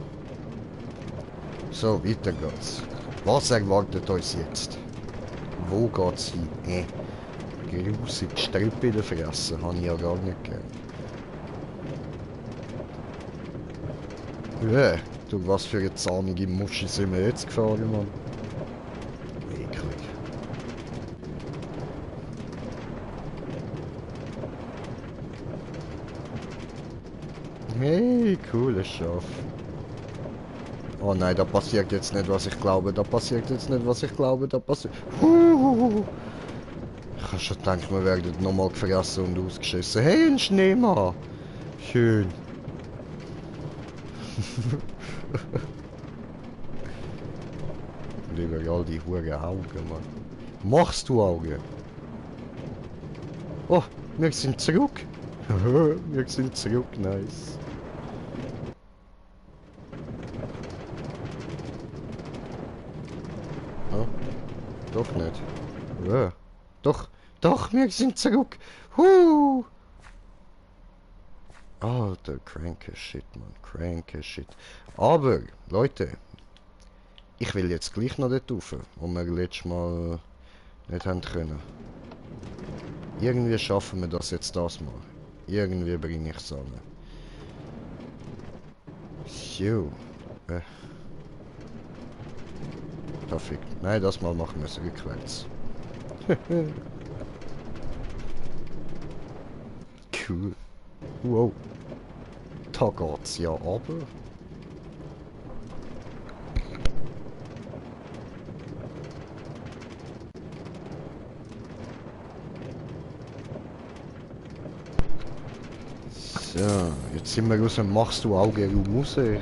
So, weiter geht's. Was erwartet uns jetzt? Wo geht's hin? Grusig, Strüppe in der Fresse, habe ich ja gar nicht gern. Du, was für eine zahnige Muschi sind wir jetzt gefahren, Mann? Eklig. Hey, cooles Schaf. Oh nein, da passiert jetzt nicht, was ich glaube. Da passiert jetzt nicht, was ich glaube. Da passiert... Ich habe schon gedacht, wir werden nochmal gefressen und ausgeschissen. Hey, ein Schneemann! Schön. Lieber all die Huren Augen, Mann. Machst du Augen? Oh, wir sind zurück. Wir sind zurück, nice. Oh, doch nicht. Doch, doch, wir sind zurück. Alter, cranke Shit, Mann. Cranke Shit. Aber, Leute, ich will jetzt gleich noch dort rauf, wo wir letztes Mal nicht haben können. Irgendwie schaffen wir das jetzt das mal. Irgendwie bringe ich es an. So. Perfekt. Nein, das mal machen wir es rückwärts. Cool. Wow. Da geht's ja aber. So, jetzt sind wir aus dem Machst du Augen raus. Ich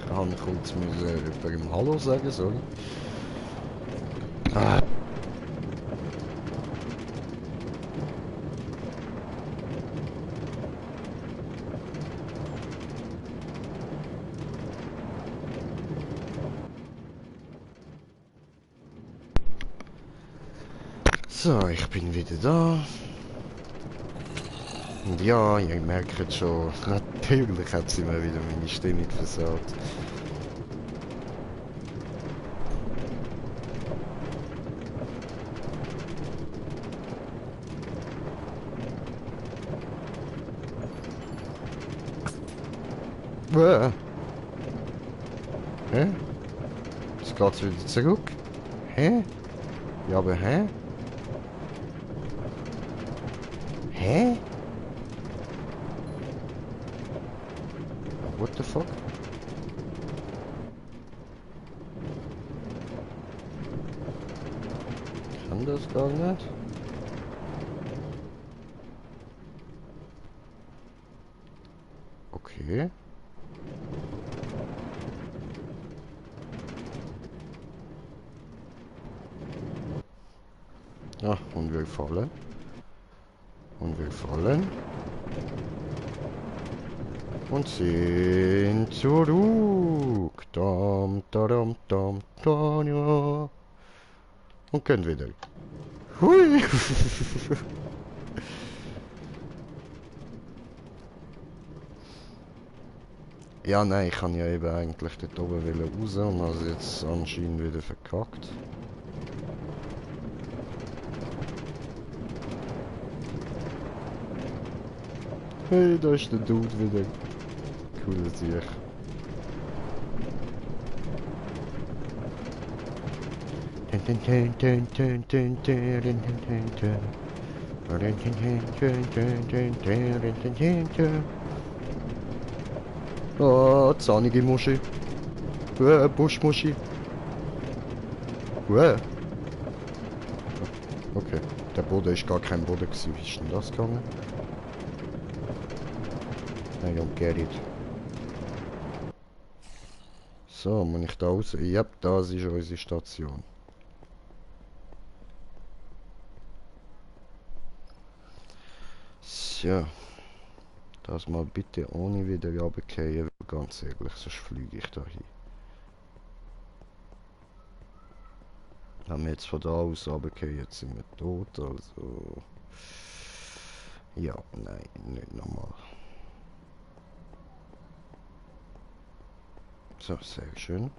habe kurz jemandem Hallo sagen sollen. Ah. So, ich bin wieder da. Und ja, ihr merkt schon, natürlich hat sie mir wieder meine Stimmung versaut. Hä? Jetzt geht's wieder zurück. Hä? Ja, aber hä? Hä? What the fuck? Ich kann das gar nicht. Okay. Ja, und wir fallen. Und wir fallen. Und sind zurück. Dam, dam, dam, dam, ja. Und können wieder. Hui. Ja, nein, ich kann ja eben eigentlich dort oben raus und also jetzt anscheinend wieder verkackt. Hey, da ist der Dude wieder. Cooler Sieg. Oh, zahnige Muschi. Buschmuschi. Okay, der Boden ist gar kein Boden gewesen. Wie ist denn das gegangen? I don't get it. So, muss ich da raus? Ja, das ist unsere Station. So. Das mal bitte ohne wieder runterfallen, ganz ehrlich, sonst fliege ich da hin. Wenn wir jetzt von da aus runtergehen, jetzt sind wir tot, also... Ja, nein, nicht nochmal. So, sehr schön.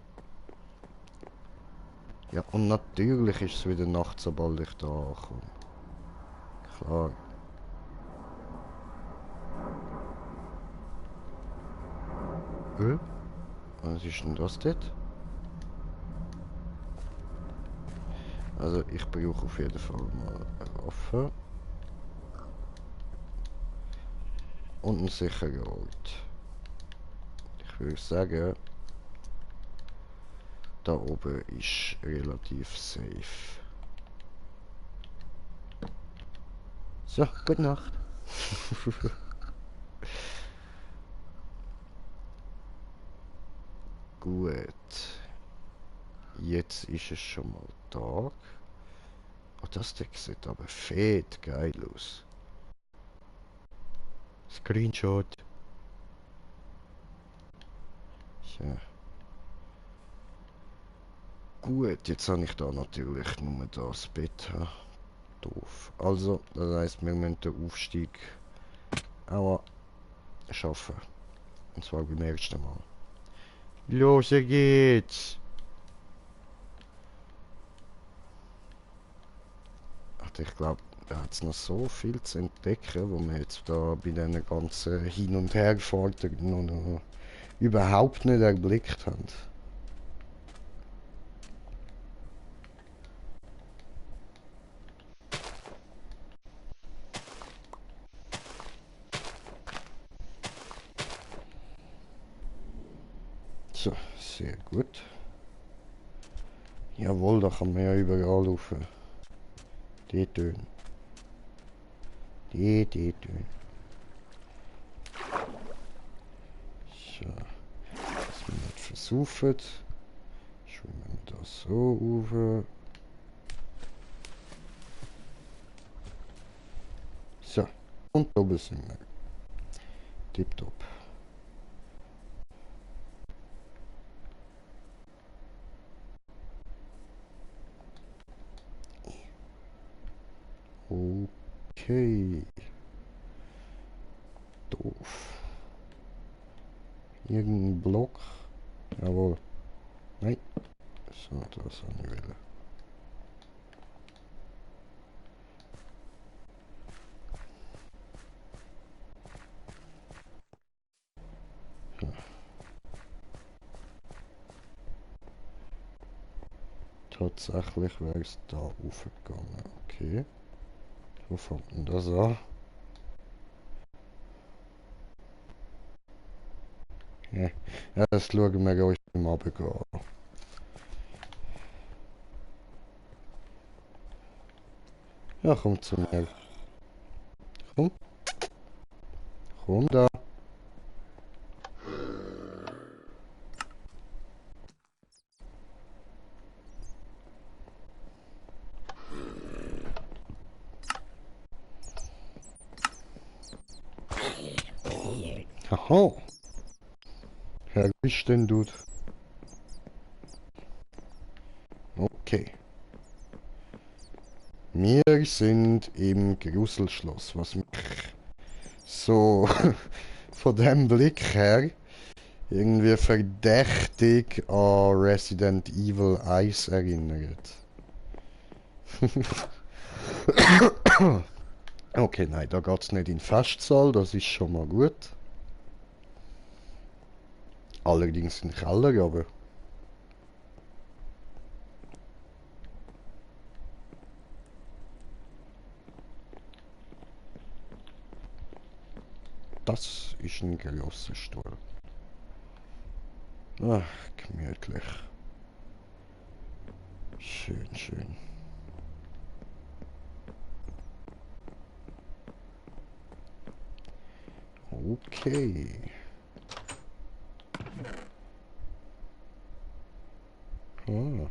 Ja, und natürlich ist es wieder Nacht, sobald ich da ankomme. Klar. Was ist denn das dort? Also, ich brauche auf jeden Fall mal eine Waffe. Und einen sicheren Ort. Ich würde sagen, da oben ist relativ safe. So, gute Nacht. Gut. Jetzt ist es schon mal Tag. Oh, das Deck sieht aber fett geil aus. Screenshot. So. Gut, jetzt habe ich da natürlich nur das Bett. Ha? Doof. Also, das heisst, wir müssen den Aufstieg auch schaffen. Und zwar beim ersten Mal. Los geht's! Ach, ich glaube, da hat es noch so viel zu entdecken, wo wir jetzt da bei diesen ganzen Hin- und Herfahrten noch überhaupt nicht erblickt haben. So, sehr gut. Jawohl, da kann man ja überall rauf. Die tönen. Die tönen. So, dass wir nicht versaufen. Schwimmen wir da so rauf. So, und oben sind wir. Tipptopp. Okay. Doof. Irgendein Block. Jawohl. Nein. So, das habe ich wieder. Ja. Tatsächlich wäre es da aufgegangen. Okay. Wo fängt denn das an? Ja, ja, das schauen wir euch beim Abgehen an. Ja, komm zu mir. Komm, komm da. Aha. Wer bist denn du? Okay. Wir sind im Gruselschloss, was mich so von dem Blick her irgendwie verdächtig an Resident Evil 1 erinnert. Okay, nein, da geht's nicht in den Festsaal, das ist schon mal gut. Allerdings in den Keller, aber... Das ist ein grosser Stuhl. Ach, gemütlich. Schön, schön. Okay. Ah.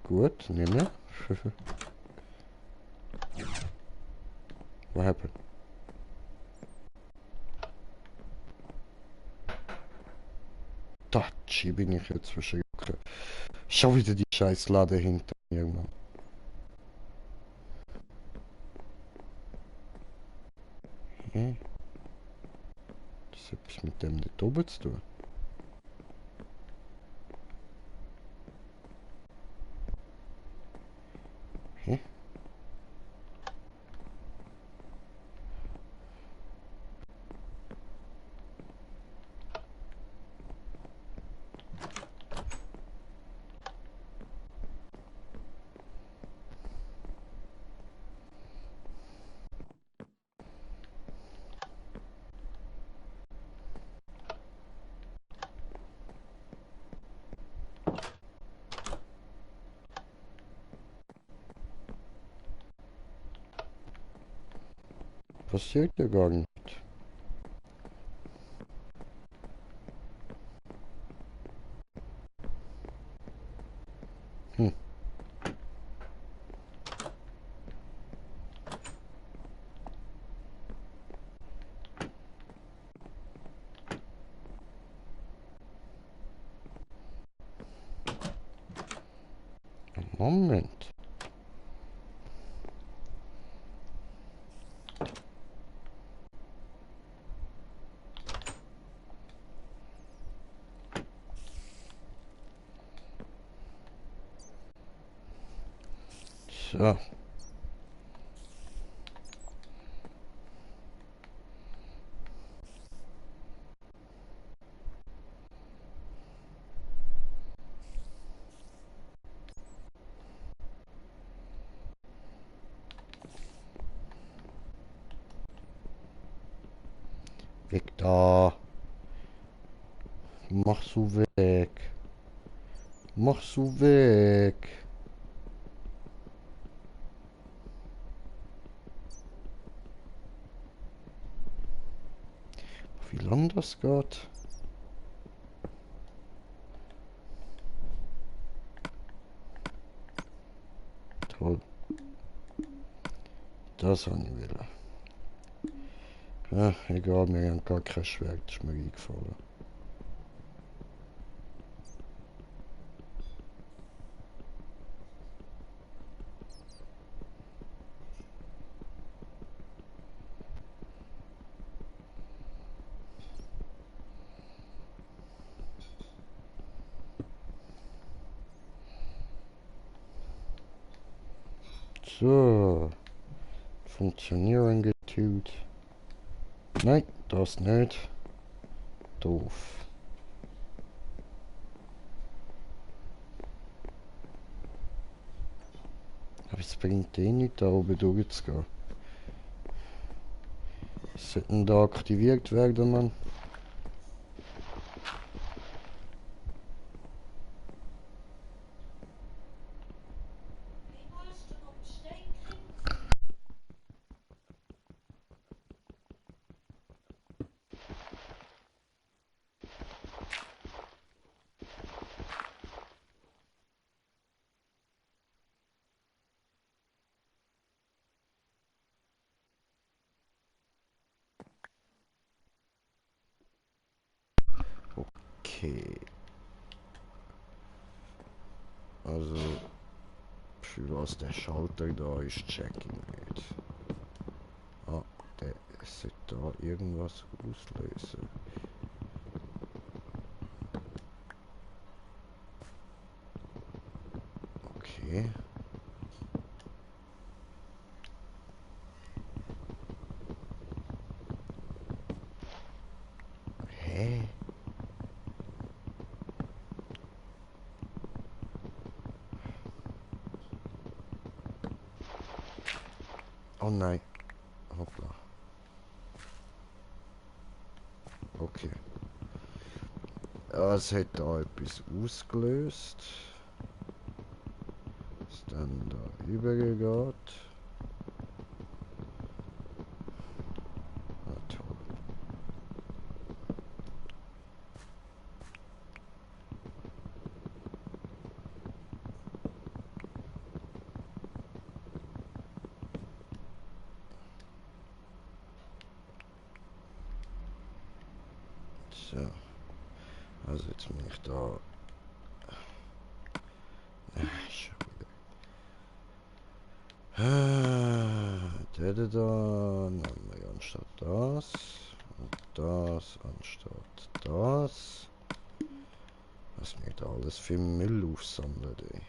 Gut, nehmen wir. What happened? Tatschi bin ich jetzt verschrocken. Schon wieder die scheiß Lade hinter mir, Mann. Hä? Das hat etwas mit dem nicht oben zu tun. Hä? Passiert ja gar nicht. Hm. Moment. So. Weg da. Mach so weg. Mach so weg. Wie lang das geht? Toll. Das habe ich wieder. Ja, egal, wir haben gar kein Schwert, das ist mir eingefallen. So. Funktionieren getut. Nein, das nicht. Doof. Aber es bringt eh nicht, da oben durchzugehen. Was sollte denn da aktiviert werden, Mann? Okay. Also, für was der Schalter da ist, check ich nicht. Ah, der sollte da irgendwas auslösen. Okay. Hä? Oh nein. Hoppla. Okay. Ja, es hat da etwas ausgelöst. Was dann da übergeht. Ah, toll. So. Also jetzt bin ich da. Schon wieder. Da nehmen wir anstatt das. Und das anstatt das. Was mir da alles für Müll aufsammelt, ey.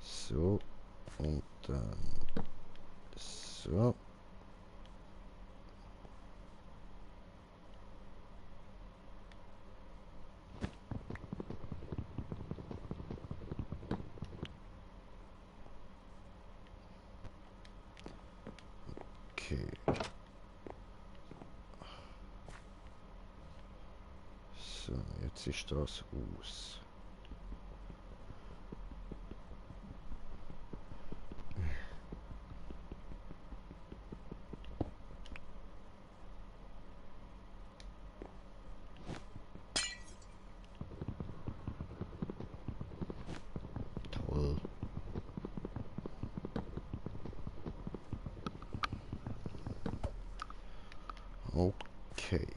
So. Und dann. So. Okay. So, jetzt ist das aus. Toll. Okay.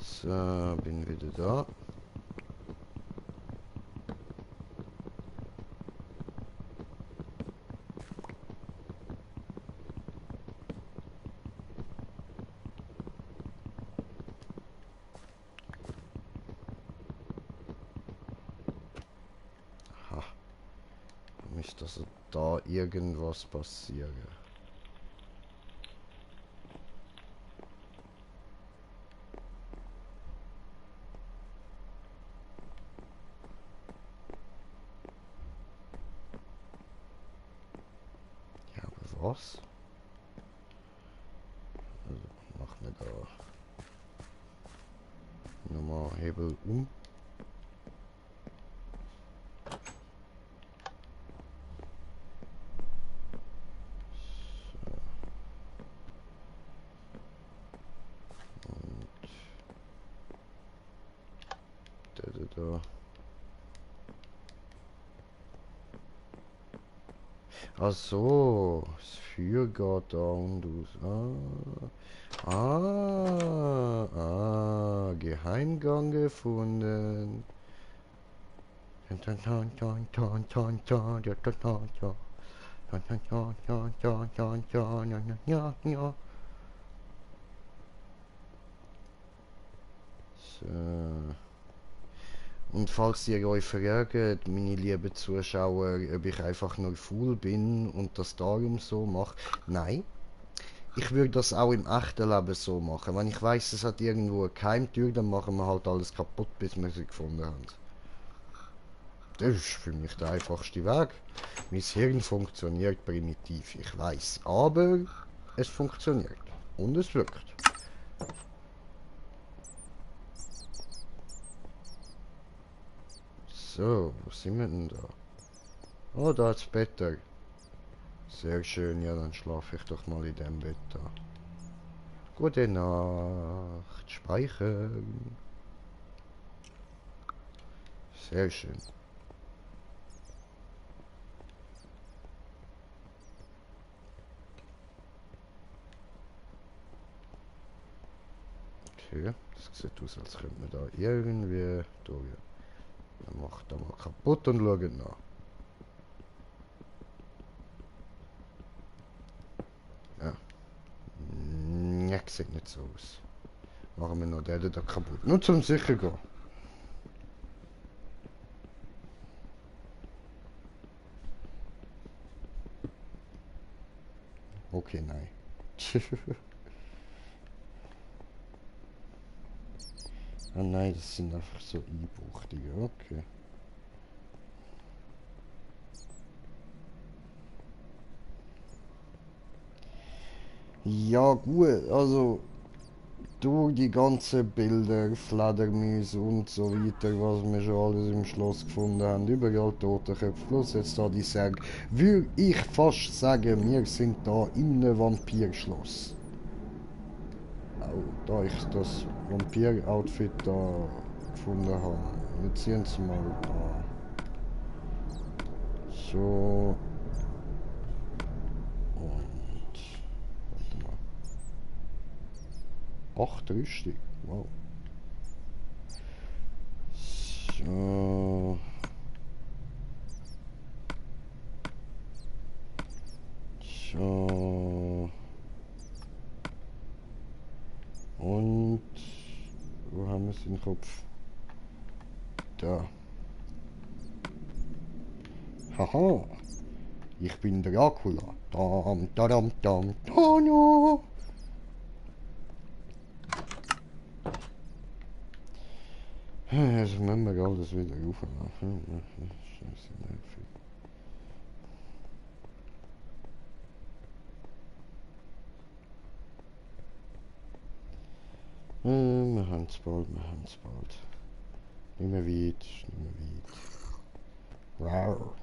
So, bin wieder da. Ha, nicht, dass da irgendwas passiert. Ja, aber was? Also, machen wir da nochmal Hebel um. Da. Ach so, das Feuer geht da und aus. Geheimgang gefunden. So. Und falls ihr euch fragt, meine lieben Zuschauer, ob ich einfach nur faul bin und das darum so mache, nein. Ich würde das auch im echten Leben so machen. Wenn ich weiß, es hat irgendwo eine Geheimtür, dann machen wir halt alles kaputt, bis wir sie gefunden haben. Das ist für mich der einfachste Weg. Mein Hirn funktioniert primitiv, ich weiß, aber es funktioniert. Und es wirkt. So, wo sind wir denn da? Oh, da ist Bett. Sehr schön, ja, dann schlafe ich doch mal in dem Bett da. Gute Nacht, speichern. Sehr schön. Okay, das sieht aus, als könnte man da irgendwie durch. Dann macht da mal kaputt und schaut nach. Ja. Ja, sieht nicht so aus. Machen wir noch den da kaputt. Nur zum sicher gehen. Okay, nein. Ah nein, das sind einfach so Einbuchtungen, okay. Ja gut, also durch die ganzen Bilder, Fledermäuse und so weiter, was wir schon alles im Schloss gefunden haben, überall Totenköpfe, plus jetzt da die Särge, würde ich fast sagen, wir sind da in einem Vampirschloss. Oh, da ich das Vampir-Outfit da gefunden habe. Wir ziehen es mal an. So. Und. Warte mal. 8 Rüstung. Wow. So. So. Und. Wo haben wir es im Kopf? Da. Haha. Ich bin Dracula. Dam, dadam, dam, dano. Jetzt müssen wir alles wieder aufmachen. Scheiße, nervig. Wir haben es bald, wir haben es bald. Nicht mehr weit, nicht mehr weit. Wow.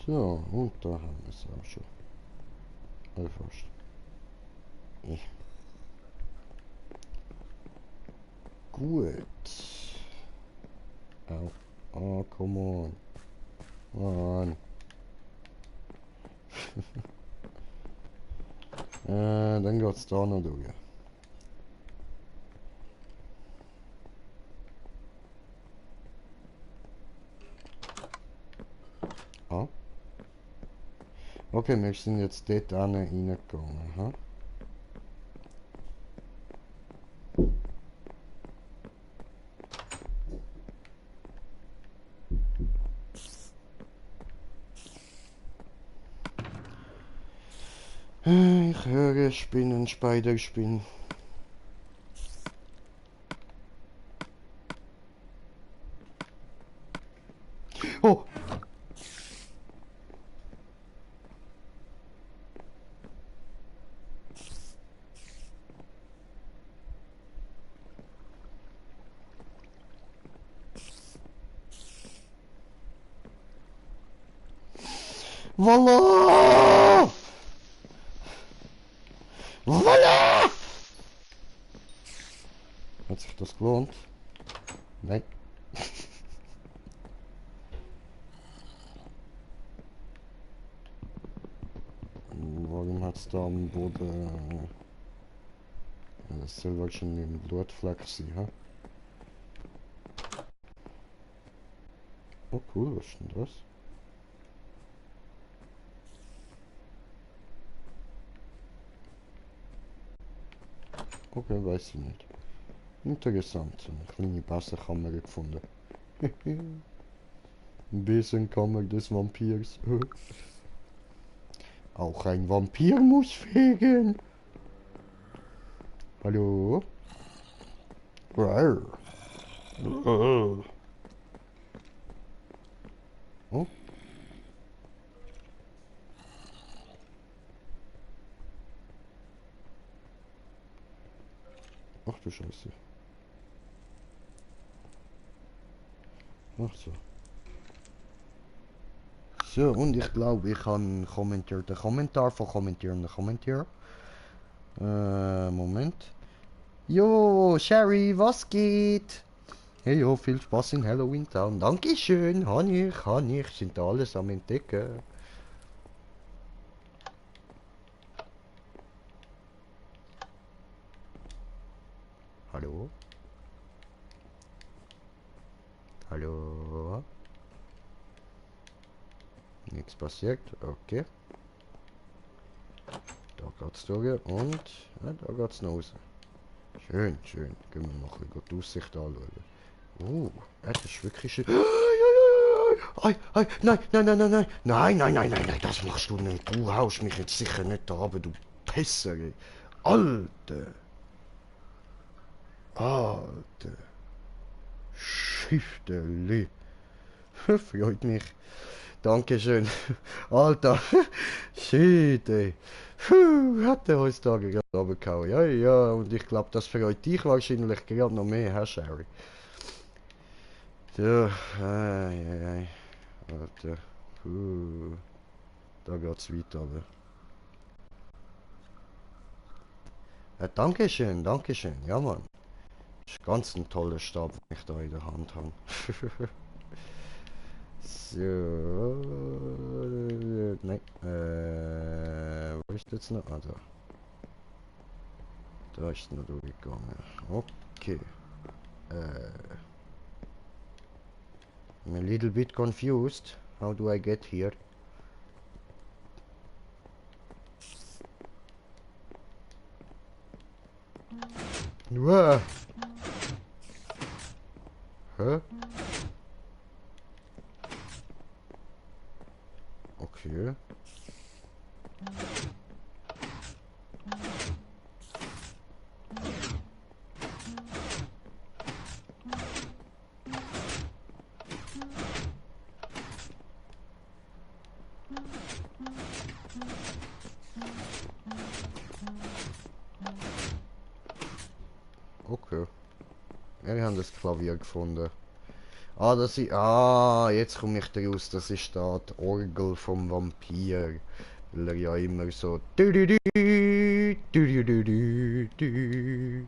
So, und da haben wir es auch schon. Also fast. Gut. Au. Oh, come on. Mann. Dann geht's da noch durch. Ah. Okay, wir sind jetzt dort reingegangen. Ha? Ich höre Spinnen, Spiderspinnen. Oh! Voila! Voila! Hat sich das gelohnt? Nein. Warum hat es da am Boden... Das soll wahrscheinlich ein Blutfleck sein, ha? Oh cool, was ist denn das? Okay, weiß ich nicht. Interessant, eine kleine Bassenkammer gefunden. Ein Besenkammer des Vampirs. Auch ein Vampir muss fegen. Hallo? Rar. Oh. Ach du Scheiße. Ach so. So, und ich glaube, ich habe kommentiert, Kommentar von kommentierenden Kommentar. Moment. Jo, Sherry, was geht? Hey, jo, viel Spaß in Halloween Town. Dankeschön, han ich, sind da alles am Entdecken. Hallo? Hallo? Nichts passiert, okay. Da geht's durch und ja, da geht's noch raus. Schön, schön. Gehen wir mal ein bisschen die Aussicht anschauen. Das ist wirklich schön. Ei, ei, nein, nein, nein, nein, nein, nein, nein, nein, nein, nein, das machst du nicht. Du haust mich jetzt sicher nicht da runter, du Pisser, ey. Alter. Alter. Schifterli. Freut mich. Dankeschön. Alter. Shit, ey. Puh, hat der heutzutage gerade runtergehauen. Ja, ja, und ich glaube, das freut dich wahrscheinlich gerade noch mehr, Herr Sherry. So, ei, ei, ei. Alter. Da geht's weiter, aber. Dankeschön, Dankeschön. Ja, Mann. Das ist ganz ein toller Stab, den ich da in der Hand habe. So. Nein. Wo ist jetzt noch? Ah, da. Da ist es noch durchgegangen. Okay. I'm a little bit confused. How do I get here? Uah. Hä? Okay. Okay. Ja, wir haben das Klavier gefunden. Ah, das ist... Ah, jetzt komme ich raus. Das ist da die Orgel vom Vampir. Weil er ja immer so... Du, du, du, du, du, du, du, du.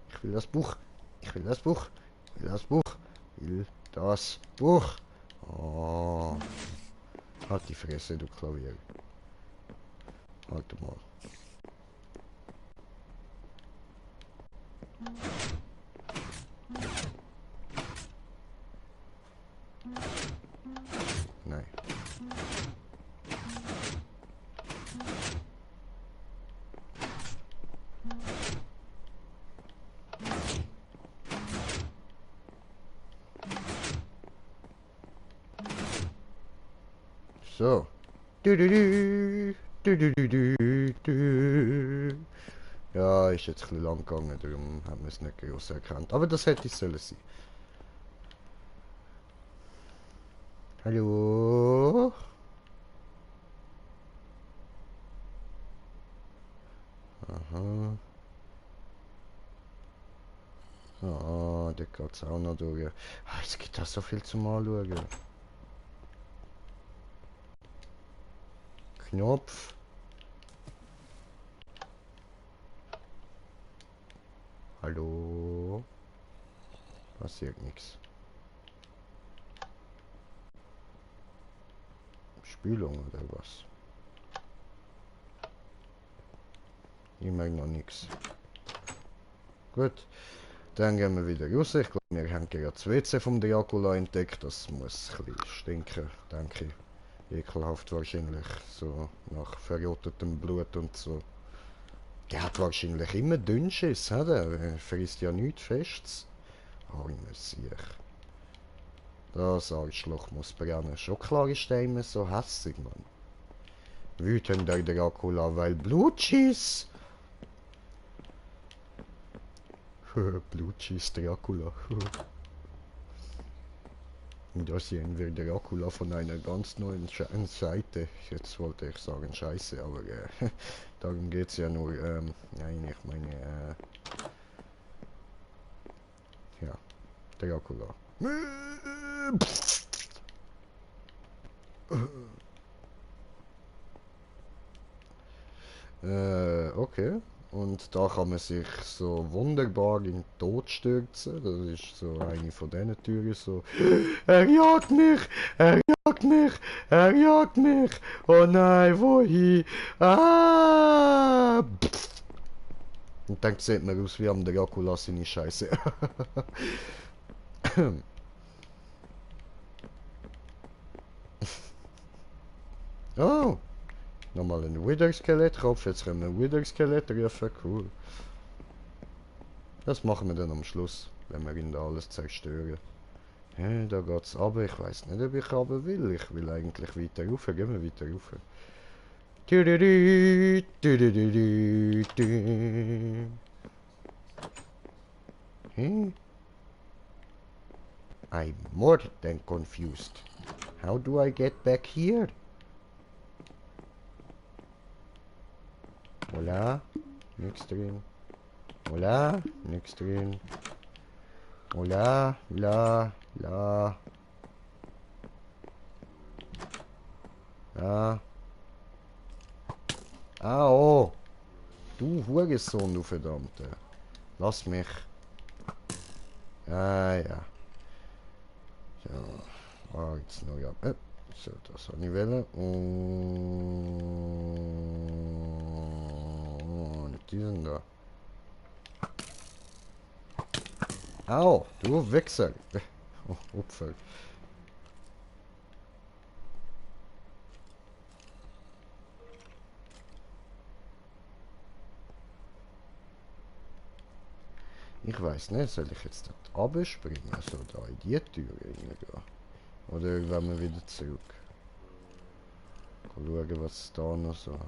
Ich will das Buch. Ich will das Buch. Ich will das Buch. Ich will das Buch. Oh. Halt die Fresse, du Klavier. Halt mal. Nein. So. Du, du, du. Du, du, du, du, du. Ja, ist jetzt ein bisschen lang gegangen, darum haben wir es nicht groß erkannt. Aber das hätte es sollen sein. Hallo? Aha. Ah, da geht es auch noch durch. Ah, es gibt auch so viel zum Anschauen. Knopf. Hallo? Passiert nichts. Spülung oder was? Ich merke noch nichts. Gut, dann gehen wir wieder raus. Ich glaube, wir haben gerade das WC vom Dracula entdeckt. Das muss ein bisschen stinken, denke ich. Ekelhaft wahrscheinlich. So nach verrottetem Blut und so. Der hat wahrscheinlich immer Dünnschiss, hat er? Er frisst ja nichts Festes. Armes Siech. Das Arschloch muss brennen. Schon klar ist der immer so hässig, Mann. Wütender Dracula, weil Blutschiss. Blutschiss Dracula. Und da sehen wir Dracula von einer ganz neuen Seite. Jetzt wollte ich sagen Scheiße, aber darum geht's ja nur. Nein, ich meine, ja, Dracula. Okay. Und da kann man sich so wunderbar in den Tod stürzen. Das ist so eine von diesen Türen so. Er jagt mich! Er jagt mich! Er jagt mich! Oh nein, wohin? Ah! Und dann sieht man aus wie am Dracula seine Scheiße. Oh! Nochmal ein Wither-Skelett-Kopf. Jetzt können wir Wither-Skelett rufen. Cool. Das machen wir dann am Schluss, wenn wir ihn da alles zerstören. Ja, da geht's runter. Ich weiß nicht, ob ich runter will. Ich will eigentlich weiter rauf. Gehen wir weiter rauf. Hm? I'm more than confused. How do I get back here? Hola, nix drin. Hola, nix drin. Hola, la, la. Ja. Ah, oh. Du Hurensohn, du Verdammte. Lass mich. Ah, ja. So. Ah, jetzt noch ja. So, das habe ich wollen. Und diesen da. Au, du Wichser. Oh, Opfer. Ich weiß nicht, soll ich jetzt dort runterspringen? Also da in die Tür reingehen? Oder wenn wir wieder zurück? Mal schauen, was es da noch so hat.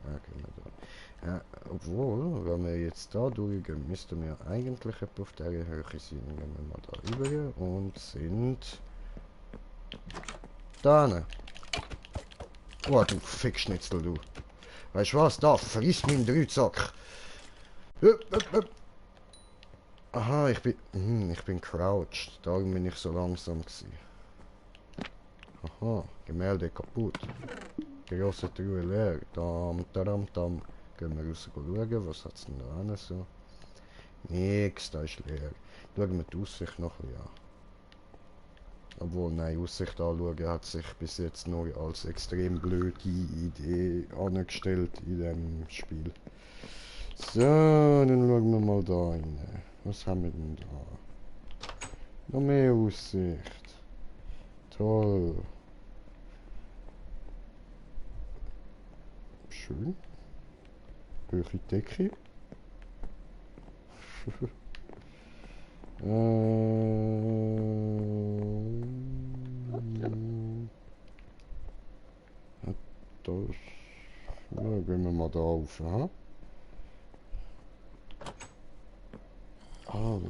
Ja, gehen wir da. Ja, obwohl, wenn wir jetzt da durchgehen, müssten wir eigentlich etwa auf dieser Höhe sein. Gehen wir mal da rüber und sind... da. Oh, du Fickschnitzel, du. Weißt du was? Da, friss meinen Dreizack. Aha, ich bin crouched. Darum bin ich so langsam gewesen. Aha, Gemälde kaputt. Grosse Truhe leer. Dam, tadam, tam. Gehen wir raus schauen, was hat's denn da hin so? Nix, da ist leer. Schauen wir die Aussicht noch ein bisschen an. Obwohl, nein, Aussicht anschauen hat sich bis jetzt nur als extrem blöde Idee angestellt in dem Spiel. So, dann schauen wir mal da rein. Was haben wir denn da? Noch mehr Aussicht. Toll. Schön. Hohe Decke. Das. Ja, gehen wir mal da auf, ha? Alter.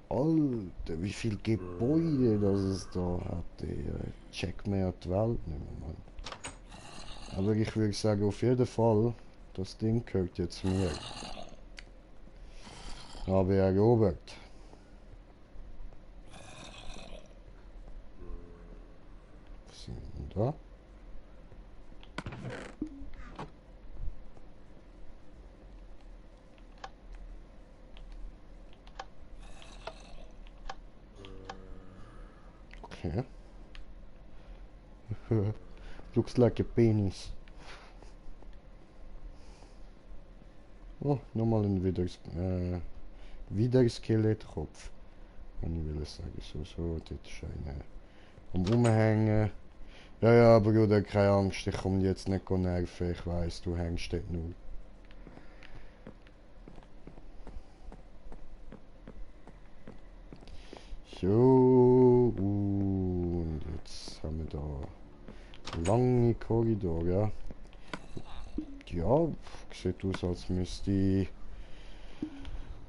Alter, wie viel Gebäude das es da hat, ey. Check mir ja die Welt nicht mehr, Mann. Aber ich würde sagen, auf jeden Fall, das Ding gehört jetzt mir. Habe erobert. Was sind denn da? Okay. Looks like a penis. Oh, nochmal ein Wiederskelettkopf. Wenn ich will sagen, so, dort ist einer am Rumhängen. Ja, Bruder, keine Angst, ich komme jetzt nicht nerven, ich weiss, du hängst dort nur. So, und jetzt haben wir da lange Korridor, ja. Ja, sieht aus, als müsste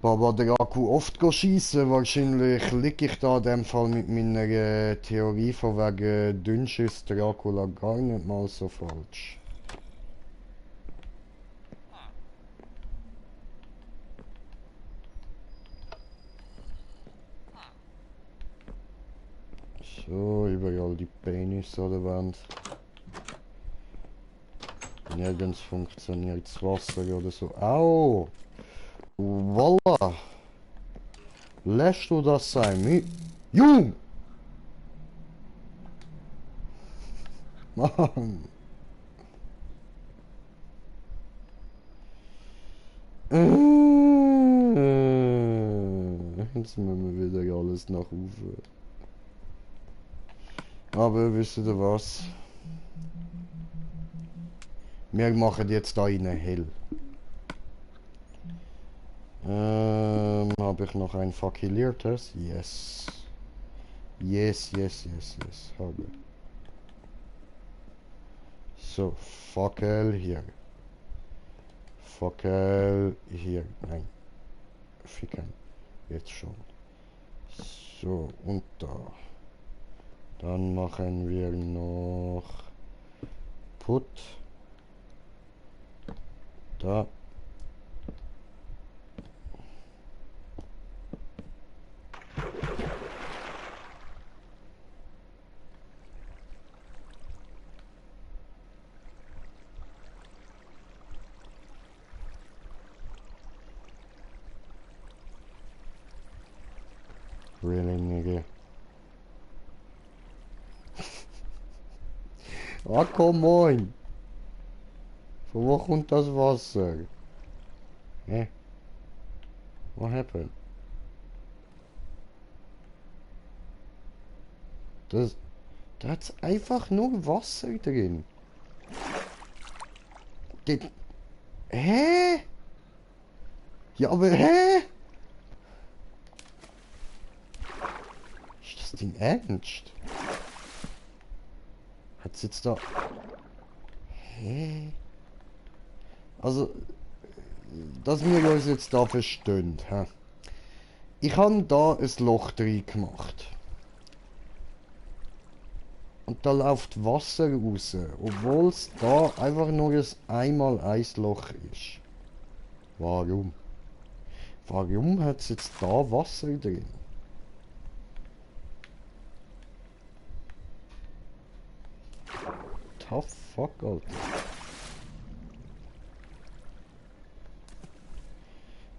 Baba Draco oft schießen. Wahrscheinlich liege ich da in dem Fall mit meiner Theorie von wegen Dünnschiss Dracula gar nicht mal so falsch. So, überall die Penis an der Wand. Nirgends funktioniert das Wasser oder so. Au! Voila! Lässt du das sein? Jung! Mann! Jetzt müssen wir wieder alles nach oben. Aber wisst ihr was? Wir machen jetzt da innen hell. Habe ich noch ein fakiliertes? Yes. Yes. Habe. So, Fackel hier. Fackel hier. Nein. Ficken. Jetzt schon. So, und da. Dann machen wir noch Put. Da. Really, nigga. Ah, come on. Von wo kommt das Wasser? Hä? What happened? Da ist einfach nur Wasser drin. Das, hä? Ja, aber hä? Ist das Ding ernst? Hat's jetzt da... Hä? Also, dass wir uns jetzt da verstehen, hä? Ich habe da ein Loch drin gemacht. Und da läuft Wasser raus, obwohl es da einfach nur ein einmal ein Loch ist. Warum? Warum hat es jetzt da Wasser drin? Tough fuck, Alter.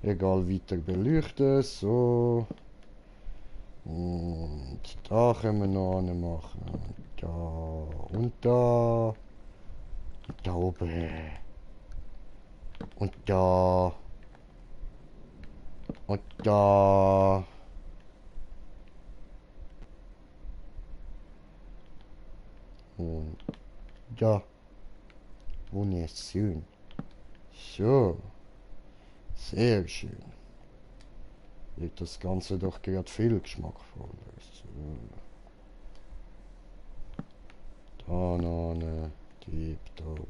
Egal, weiter beleuchten, so. Und da können wir noch eine machen. Da und da. Und da oben. Und da. Und da. Und da. Wunderschön. So. Sehr schön. Wird das Ganze doch gerade viel geschmackvoller. So. Da noch eine. Tipptopp.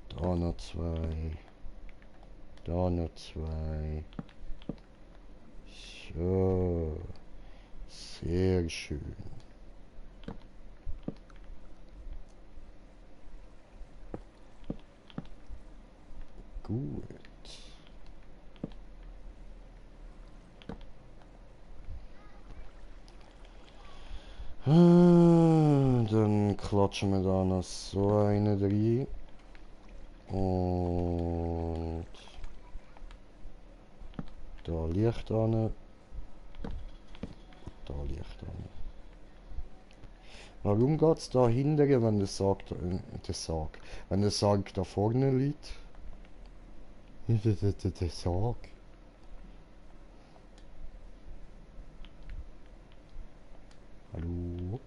Da noch zwei. Da noch zwei. So. Sehr schön. Gut. Dann klatschen wir da noch so eine drin. Und da Licht an. Da Licht an. Warum geht's da hinten, wenn wenn der Sarg da vorne liegt? Der Sarg. Hallo?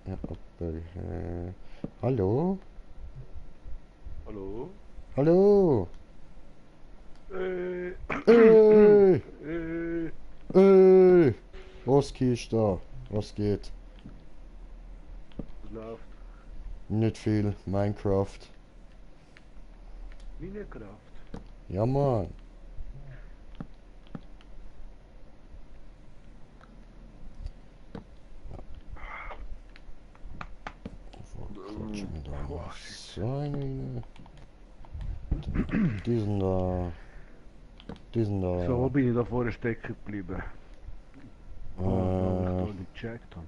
Ja, aber, hallo? Hallo? Hallo? Äh, Ey! äh, Ey! Was geht da? Was geht? was läuft? Nicht viel. Minecraft. Minecraft. Ja, Mann. Klatschen wir da noch so eine. Diesen da. Diesen da. So, wo bin ich da vorne stecken geblieben? Oh, ich nicht gecheckt habe.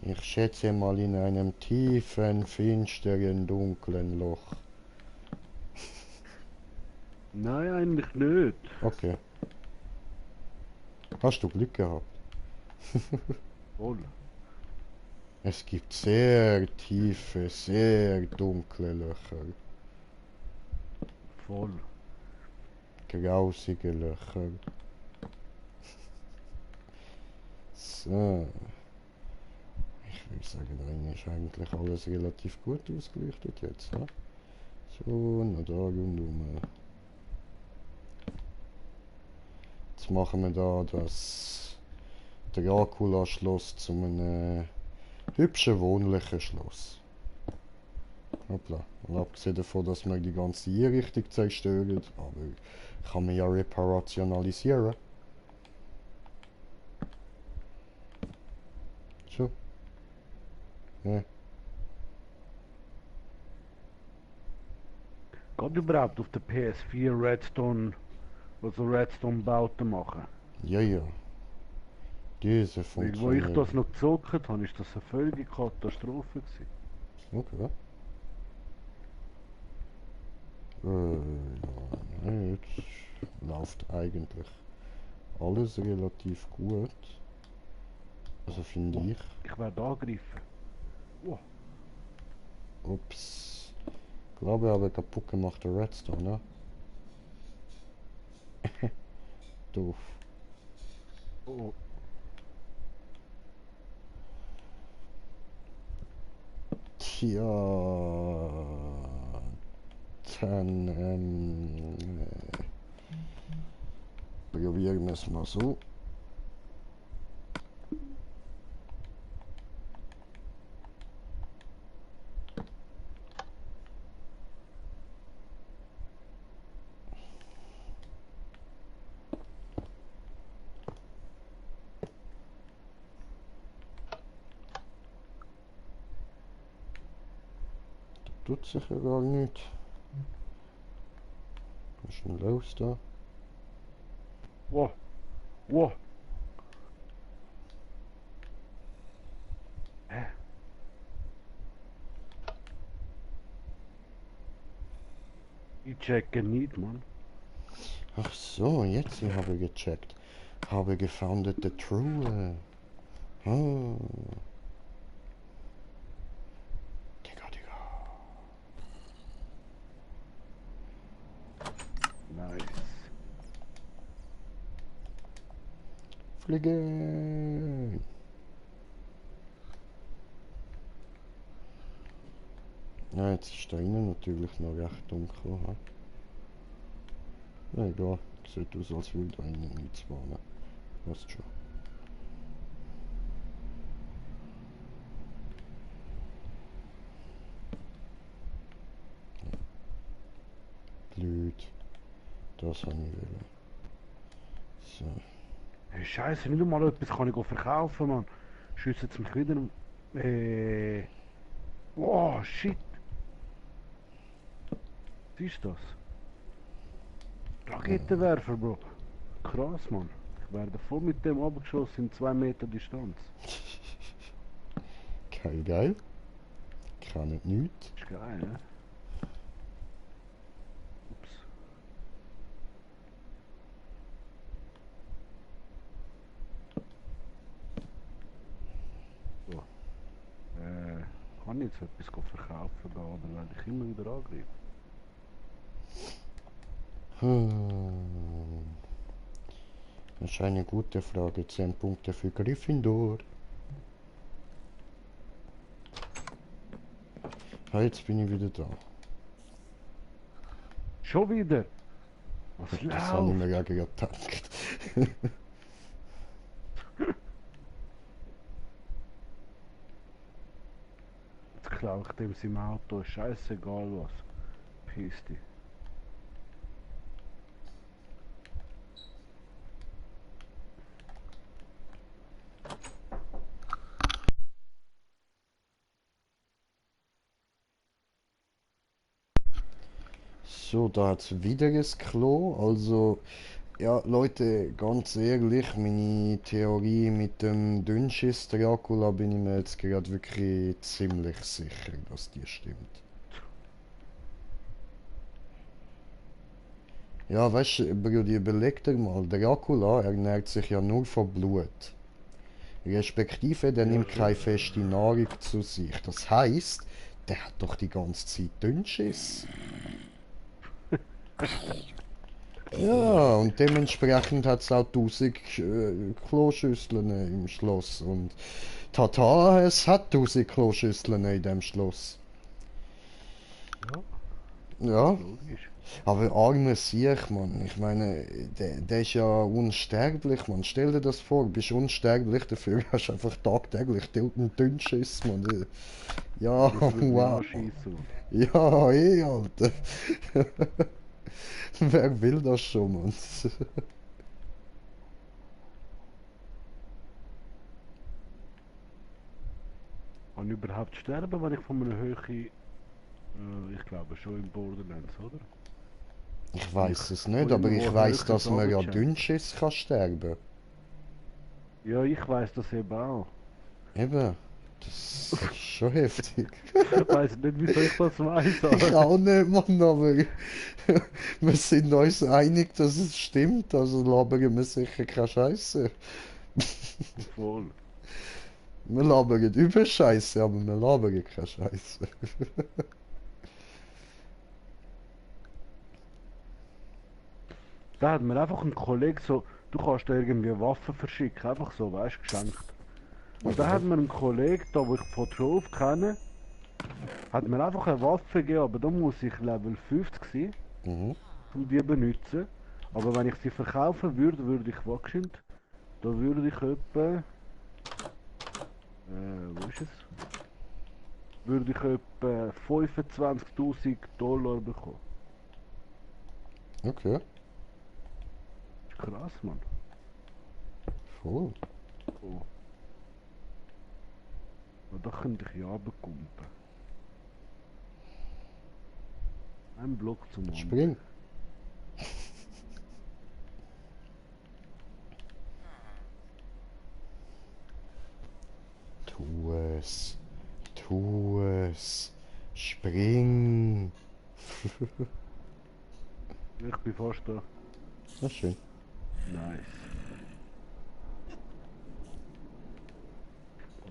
Ich schätze mal in einem tiefen, finsteren, dunklen Loch. Nein, eigentlich nicht. Okay. Hast du Glück gehabt? Voll. Es gibt sehr tiefe, sehr dunkle Löcher. Voll. grausige Löcher. So. Ich würde sagen, da ist eigentlich alles relativ gut ausgeleuchtet jetzt. Ne? So, noch da rundum. Jetzt machen wir da das Dracula-Schloss zu einem hübschen, wohnlichen Schloss. Hoppla. Mal abgesehen davon, dass wir die ganze Einrichtung zerstören, aber kann man ja reparationalisieren. So. Ja. Geht überhaupt auf der PS4 Redstone, also Redstone-Bauten machen? Ja, ja. Diese Weil wo ich funktioniert. das noch gezockt habe, ist das eine völlige Katastrophe gewesen. Okay. Ja, jetzt läuft eigentlich alles relativ gut. Also finde ich. Ich werde angegriffen. Oh, Ups. Ich glaube, ich habe kaputt gemacht der Redstone, ne? Doof. oh. Tja. Dann, probieren wir es mal so. Tut sich ja gar nicht. Was ist denn los da? Oh, oh. Hä? Ich checke nicht, Mann. Ach so, jetzt habe ich gecheckt. Habe gefoundet the true. Ah. Digga, Digga. Nice. Fliegen. Ja, jetzt ist da innen natürlich noch recht dunkel. Ha? Ja, egal. Sieht aus, als würde da innen nichts wohnen. Passt schon. Blöd. Das habe ich wollen. So. Hey, Scheiße, nicht einmal etwas kann ich verkaufen, Mann. Schiessen sie mich wieder. Oh, shit. Was ist das? Raketenwerfer, Bro. Krass, Mann. Ich werde voll mit dem abgeschossen in 2 Meter Distanz. Geil, geil. Kann nicht nichts. Ist geil, ne? Ups. So. Kann ich jetzt etwas verkaufen gehen oder werde ich immer wieder angegriffen? Das ist eine gute Frage. 10 Punkte für Gryffindor. Ah, jetzt bin ich wieder da. Schon wieder? Was Das habe ich läuft? mir ja gerade gedacht. Jetzt klaue ich dem sein Auto, scheißegal was. Piss dich. So, da hat es wieder ein Klo. Also, ja, Leute, ganz ehrlich, meine Theorie mit dem Dünnschiss Dracula bin ich mir jetzt gerade wirklich ziemlich sicher, dass die stimmt. Ja, weißt du, Brudi, überleg dir mal, Dracula ernährt sich ja nur von Blut. Respektive, der Ja, nimmt schon. keine feste Nahrung zu sich. Das heißt, der hat doch die ganze Zeit Dünnschiss. Ja, und dementsprechend hat es auch 1000 Kloschüsseln im Schloss. Und Tata, es hat 1000 Kloschüsseln in dem Schloss. Ja, Ja, logisch. aber armer Siech, Mann. Ich meine, der ist ja unsterblich, Mann. Stell dir das vor, du bist unsterblich, dafür hast du einfach tagtäglich einen Dünnschiss, Mann. Ja, Das würde mich wow. anschießen, Mann. Ja, eh, Alter. Wer will das schon, Mann? Kann ich überhaupt sterben, wenn ich von einer Höhe, ich glaube schon im Borderlands, oder? Ich Wenn ich weiß es nicht, von aber ich irgendwo weiß, Höhe dass man ja runterjump. Dünnschiss kann sterben. Ja, ich weiß das eben auch. Eben. Das ist schon heftig. Ich weiß nicht, wieso ich das weiß, Ich aber auch nicht, Mann, aber wir sind uns einig, dass es stimmt, also labern wir sicher keine Scheiße. voll. Wir labern über Scheiße, aber wir labern keine Scheiße. Da hat mir einfach ein Kollege so, du kannst da irgendwie Waffen verschicken, einfach so, weißt du, geschenkt. Und da hat mir ein Kollege, da wo ich von Trove kenne, hat mir einfach eine Waffe gegeben, aber da muss ich Level 50 sein, Mhm. um die zu benutzen. Aber wenn ich sie verkaufen würde, würde ich wahrscheinlich, da würde ich etwa, wo ist es? Würde ich etwa 25.000 Dollar bekommen. Okay, Das ist krass, Mann. voll. Oh. Und da könnte ich ja runterkumpen. Ein Block zum anderen. Spring. Tu es. Tu es. Spring. Ich bin fast da. Na schön. Nice.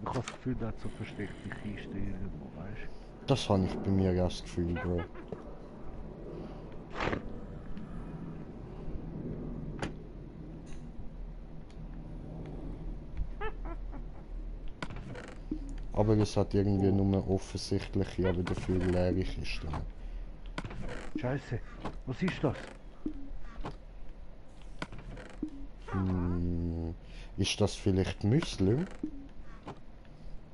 Ich habe das Gefühl, da hat so versteckte Kiste irgendwo, weißt du? Das habe ich bei mir erst das Gefühl, Bro. Aber es hat irgendwie Oh, nur offensichtliche, aber dafür leere Kisten. Scheiße. Was ist das? Hm, ist das vielleicht Muslim?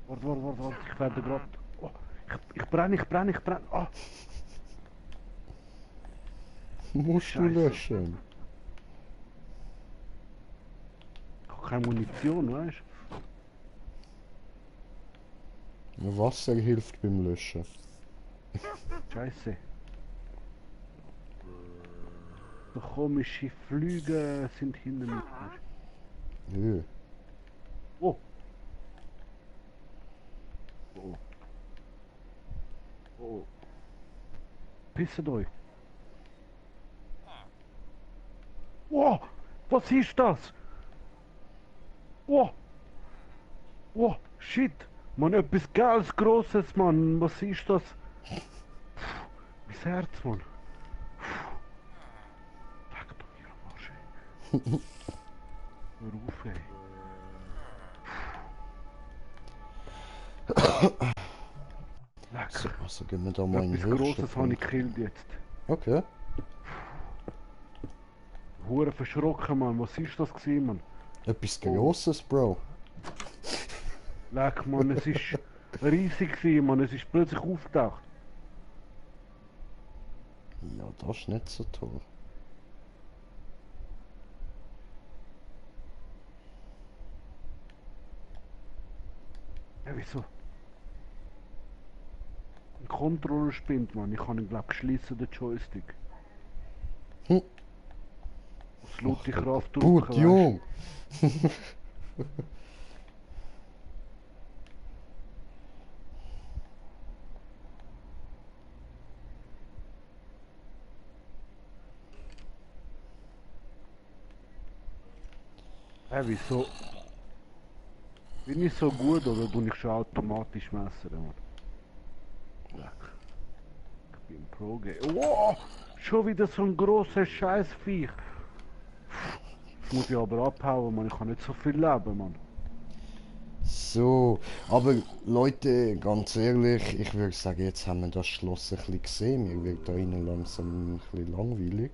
Warte. Ich werde gerade. Oh, ich brenne. Oh, Musst du Scheiße. löschen. Ich habe keine Munition, weißt Wasser hilft beim Löschen. du? Scheiße. So komische Flüge sind hinter mir. Weißt Nö. du? Oh. Oh. Oh. Pisset euch. Oh, was ist das? Oh, oh, shit. Mann, etwas Geiles, Grosses, Mann. Was ist das? Mein Herz, Mann. Leck doch mir am Arsch, ey. Hör auf, ey. Leck. So, also gehen wir da mal in den Etwas höchsten Grosses habe ich Punkt. gekillt jetzt. Okay. Hure verschrocken, Mann. Was ist das gewesen, Mann? Etwas Grosses, Bro. Leck, Mann, es ist riesig gewesen, Mann. Es ist plötzlich aufgetaucht. Ja, das ist nicht so toll. Ja, wieso? Ein Controller spinnt, Mann. Ich habe ihn, glaub geschlossen, den Joystick. Hm. Aus laute Kraft Gut, drücken, Jung. wieso? Bin ich so gut oder tue ich schon automatisch messen, Mann? Leck. Bin Pro Game. Wow! Schon wieder so ein grosser Scheißviech. Das muss ich aber abhauen, man. Ich kann nicht so viel leben, man. So, aber Leute, ganz ehrlich, ich würde sagen, jetzt haben wir das Schloss ein bisschen gesehen. Mir wird da innen langsam ein bisschen langweilig.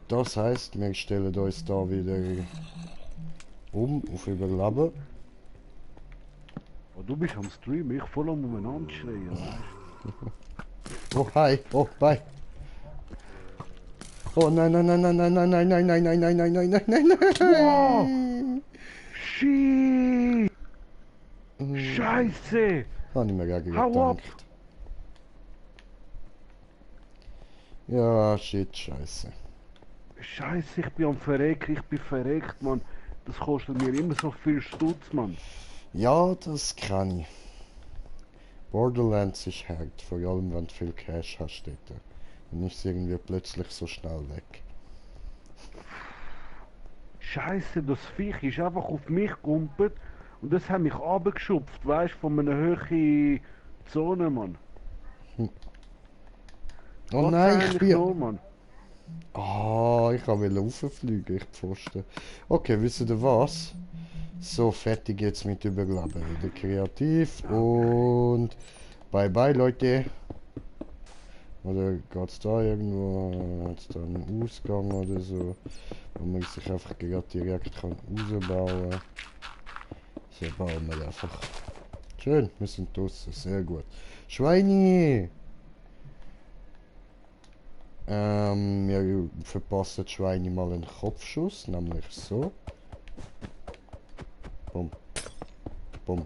Das heißt, wir stellen uns da wieder auf Überleben. Oh, du bist am Stream, ich voll am umeinander schreien, weißt Oh hi, oh hi. Oh nein, nein, nein, nein, nein, nein, nein, nein, nein, nein, nein, nein, nein, nein, nein, Wow! nein. Shit! Scheiße! Habe ich mir gerade Hau ab! gedacht. Ja, shit, scheiße. Scheiße, ich bin am Verrecken, ich bin verreckt, Mann. Das kostet mir immer so viel Stutz, Mann. Ja, das kann ich. Borderlands ist hart, vor allem wenn du viel Cash hast dort. Dann ist es irgendwie plötzlich so schnell weg. Scheiße, das Viech ist einfach auf mich gegumpelt und das hat mich runtergeschupft, weißt du, von einer höheren Zone, Mann. Oh Was nein, ich eigentlich bin... noch, Mann? Ah, ich wollte rauffliegen, ich Pfosten. Okay, wisst ihr was? So, fertig jetzt mit Überleben. Wieder kreativ und... Bye bye, Leute. Oder geht's da irgendwo? Hat's da einen Ausgang oder so? Wo man sich einfach gerade direkt kann rausbauen kann. So bauen wir einfach. Schön, wir sind draußen, sehr gut. Schweini! Wir verpassen Schweini mal einen Kopfschuss, nämlich so. Bumm. Bumm.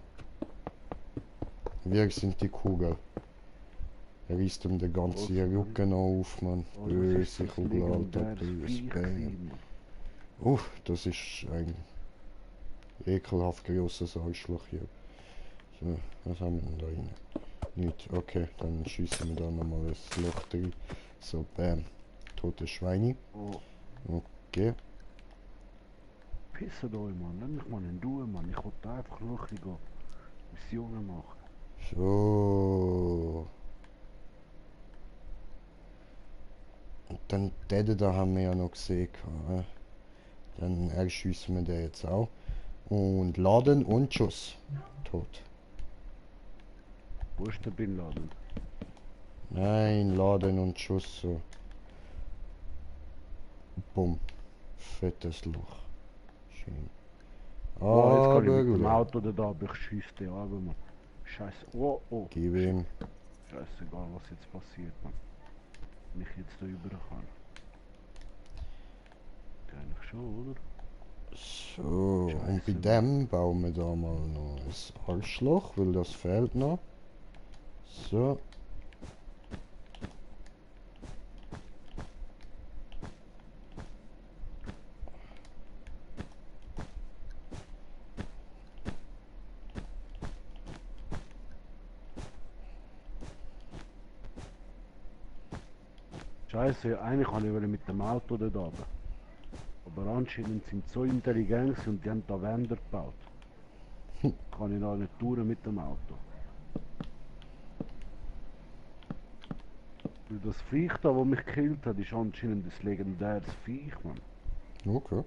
Wir sind die Kugel. Er reißt ihm den ganzen Rücken auf, Mann. Oh, das ist Böse das Kugel, Alter. legendäre Böse Viech Bang. gewesen, Mann. Uff, das ist ein ekelhaft grosses Arschloch hier. So, was haben wir denn da rein? Nicht. Okay, dann schießen wir da nochmal das Loch drin. So, bam. Tote Schweine. Oh, Okay. pisset euch, Mann. Lass mich mal in Ruhe, Mann. Ich wollte einfach nur ein bisschen Missionen machen. So. Und dann den da haben wir ja noch gesehen. Dann erschießen wir den jetzt auch. Und Laden und Schuss. Tot. Wo ist der Bin Laden? Nein, Laden und Schuss so. Bumm. Fettes Loch. Schön. Oh, jetzt kann ich Aber mit dem gut. Auto da, aber ich schieße den runter, Mann. Scheiße. Oh, oh. Gib ihm. Scheißegal, was jetzt passiert, Mann. Wenn ich jetzt da rüber kann. Eigentlich schon, oder? So, und bei Scheisse, dem bauen wir da mal noch ein Arschloch, weil das fehlt noch. So. Scheiße, eigentlich kann ich mit dem Auto da runter. Aber anscheinend sind sie so intelligent und die haben da Wände gebaut. Kann ich da nicht touren mit dem Auto. Weil das Viech da, das mich gekillt hat, ist anscheinend das legendäres Viech, Mann. Okay.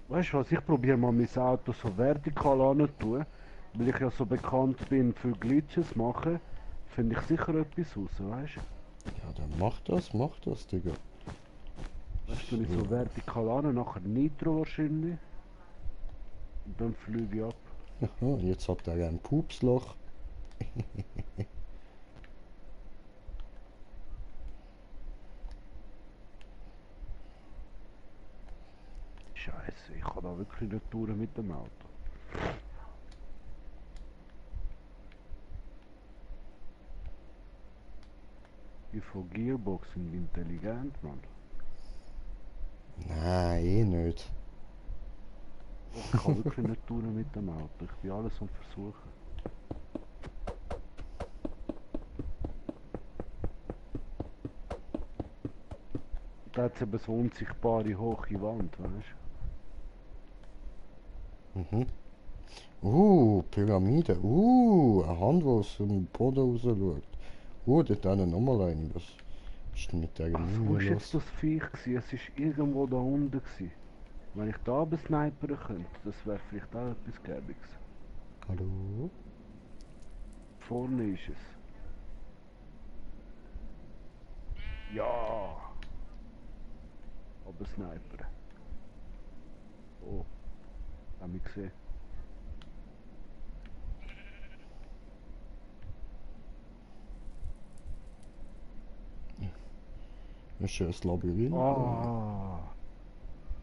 Weißt du was, ich probiere mal mein Auto so vertikal anzutun, weil ich ja so bekannt bin für Glitches machen, finde ich sicher etwas raus, weißt du? Ja, dann mach das, Digga. Weißt du, wenn ich so vertikal an, nachher Nitro wahrscheinlich. Und dann fliege ich ab. Aha, jetzt hat er ein Pupsloch. Scheiße, ich kann da wirklich nicht touren mit dem Auto. Die von Gearbox sind intelligent, Mann. Nein, eh nicht. Ich kann wirklich nicht touren mit dem Auto. Ich bin alles am Versuchen. Da hat es eben so unsichtbare hohe Wand, weißt du? Mhm. Pyramide. Eine Hand, die aus dem Boden raus schaut. Dort dann nochmal eine. Was ist denn mit der Ach, wo Mumie ist jetzt los? das Viech gewesen? Es ist irgendwo da unten gewesen. Wenn ich da besnipern könnte, das wäre vielleicht auch etwas Gäbiges. Hallo? Vorne ist es. Ja! Aber snipern. Oh, hab ich gesehen. Das ist ja ein Labyrinth. Ah!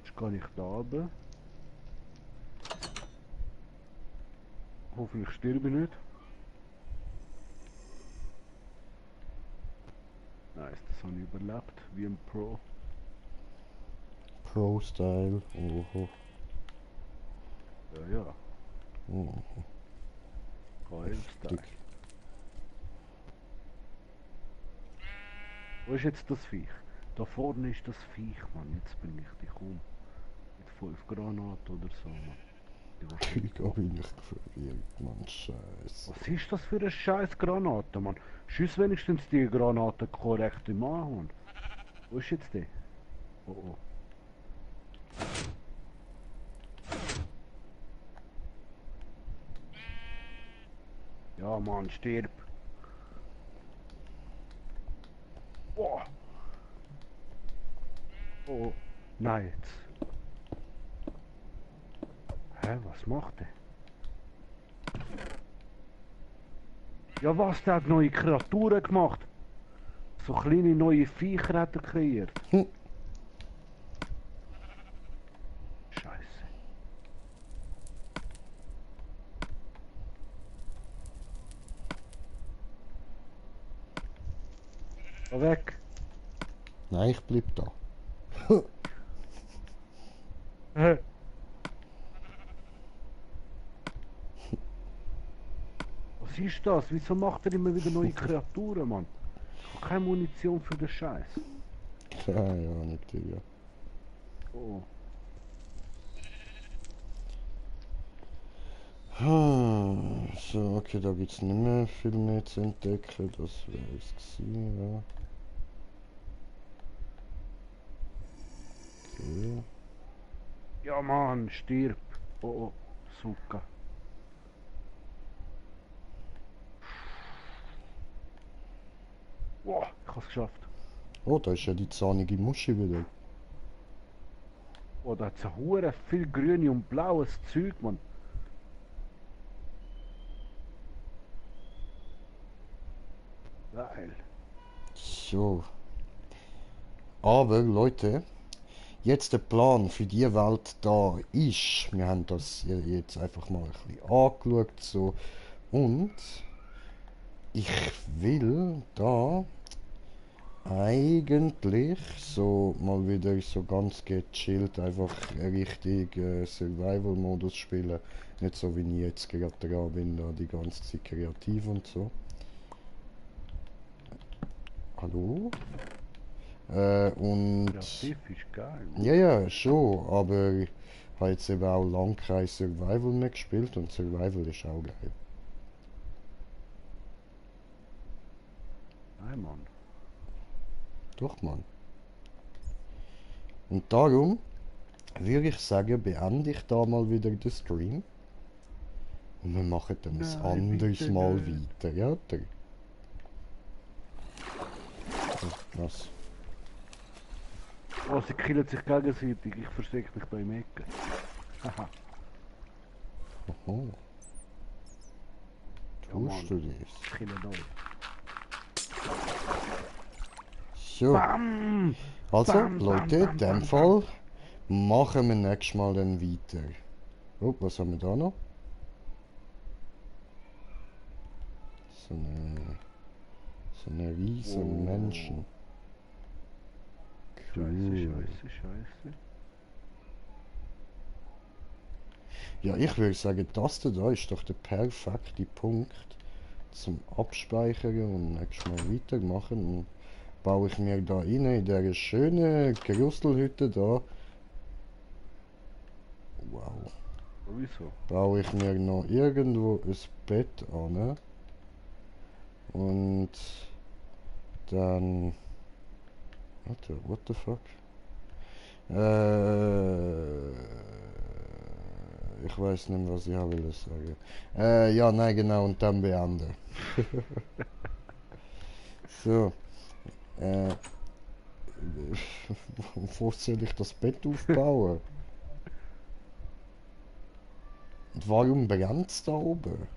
Jetzt gehe ich da runter. Hoffentlich sterbe ich nicht. Nice, das habe ich überlebt, wie ein Pro. Pro-Style. Oho. Ja, ja, Oh, KL-Style. dick. Wo ist jetzt das Viech? Da vorne ist das Viech, Mann. Jetzt bin ich dich um. Mit 5 Granaten oder so, Mann. Die wahrscheinlich- Ich bin nicht verwirrt, Mann. Scheiße. Was ist das für eine scheiß Granate, Mann? Schieß wenigstens die Granate korrekt im Anhand. Wo ist jetzt die? Oh oh. Ja, Mann, stirb. Oh. Oh. Nein, jetzt. Hä, was macht der? Ja was, der hat neue Kreaturen gemacht. So kleine neue Viecher hat er kreiert. Hm. Scheiße. Geh weg. Nein, ich bleib da. Hä? Was ist das? Wieso macht er immer wieder neue Kreaturen, Mann? Ich habe keine Munition für den Scheiß. Keine Ahnung, Digga. Oh. So, okay, da gibt's nicht mehr viel mehr zu entdecken. Das wäre es gewesen, ja. Okay. Ja, Mann, stirb. Oh, oh. Suka. Wow, ich hab's geschafft. Oh, da ist ja die zahnige Muschi wieder. Oh, da hat's ja hure viel grüne und blaues Zeug, Mann. Geil. So. Aber, Leute, jetzt der Plan für die Welt da ist, wir haben das jetzt einfach mal ein bisschen angeschaut, so. Und ich will da eigentlich so mal wieder so ganz gechillt einfach richtig Survival-Modus spielen. Nicht so wie ich jetzt gerade dran bin, da die ganze Zeit kreativ und so. Hallo? Und Kreativ ist geil. ja, ja, schon, aber ich habe jetzt eben auch lange kein Survival mehr gespielt und Survival ist auch geil. Nein, Mann. Doch, Mann. Und darum würde ich sagen, beende ich da mal wieder den Stream. Und wir machen dann ein Nein, anderes bitte Mal nicht. weiter, ja? Oder? Was? Oh, sie killen sich gegenseitig. Ich verstecke mich da im Ecke. Haha. Oho. Ja, Tust du Mann. das? Killen euch. So, Bam! also, Bam, bam, Leute, in bam, dem bam, Fall machen wir nächstes Mal dann weiter. Oh, was haben wir da noch? So eine riesen Oh. Menschen. Scheiße, Cool. scheiße, scheiße. Ja, ich würde sagen, das da ist doch der perfekte Punkt zum Abspeichern und nächstes Mal weitermachen. Und baue ich mir da rein in dieser schönen Grusselhütte da. Wow. Wieso? baue ich mir noch irgendwo ein Bett an. Und dann... Warte, what the fuck? Ich weiß nicht, was ich will sagen. Ja, nein, genau, und dann beenden. So, äh, wo soll ich das Bett aufbauen? Und warum brennt es da oben?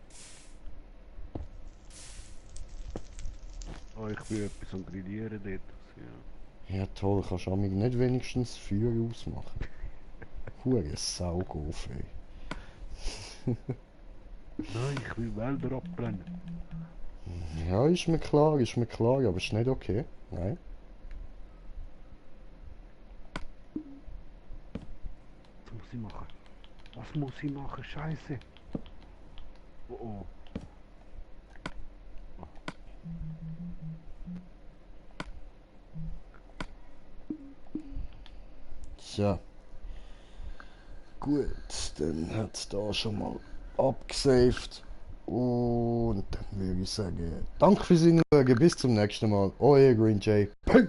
Oh, ich bin etwas am Grillieren dort. Ja. Ja toll, kannst du amig nicht wenigstens Feuer ausmachen? Hure Saugofen, ey. Nein, ich will Wälder abbrennen. Ja, ist mir klar, aber ist nicht okay. Nein. Was muss ich machen? Was muss ich machen? Scheiße. Oh oh. Tja. Gut, dann hat es da schon mal abgesaved. Und dann würde ich sagen, danke fürs Hinschauen, bis zum nächsten Mal. Euer Green Jay. Peace.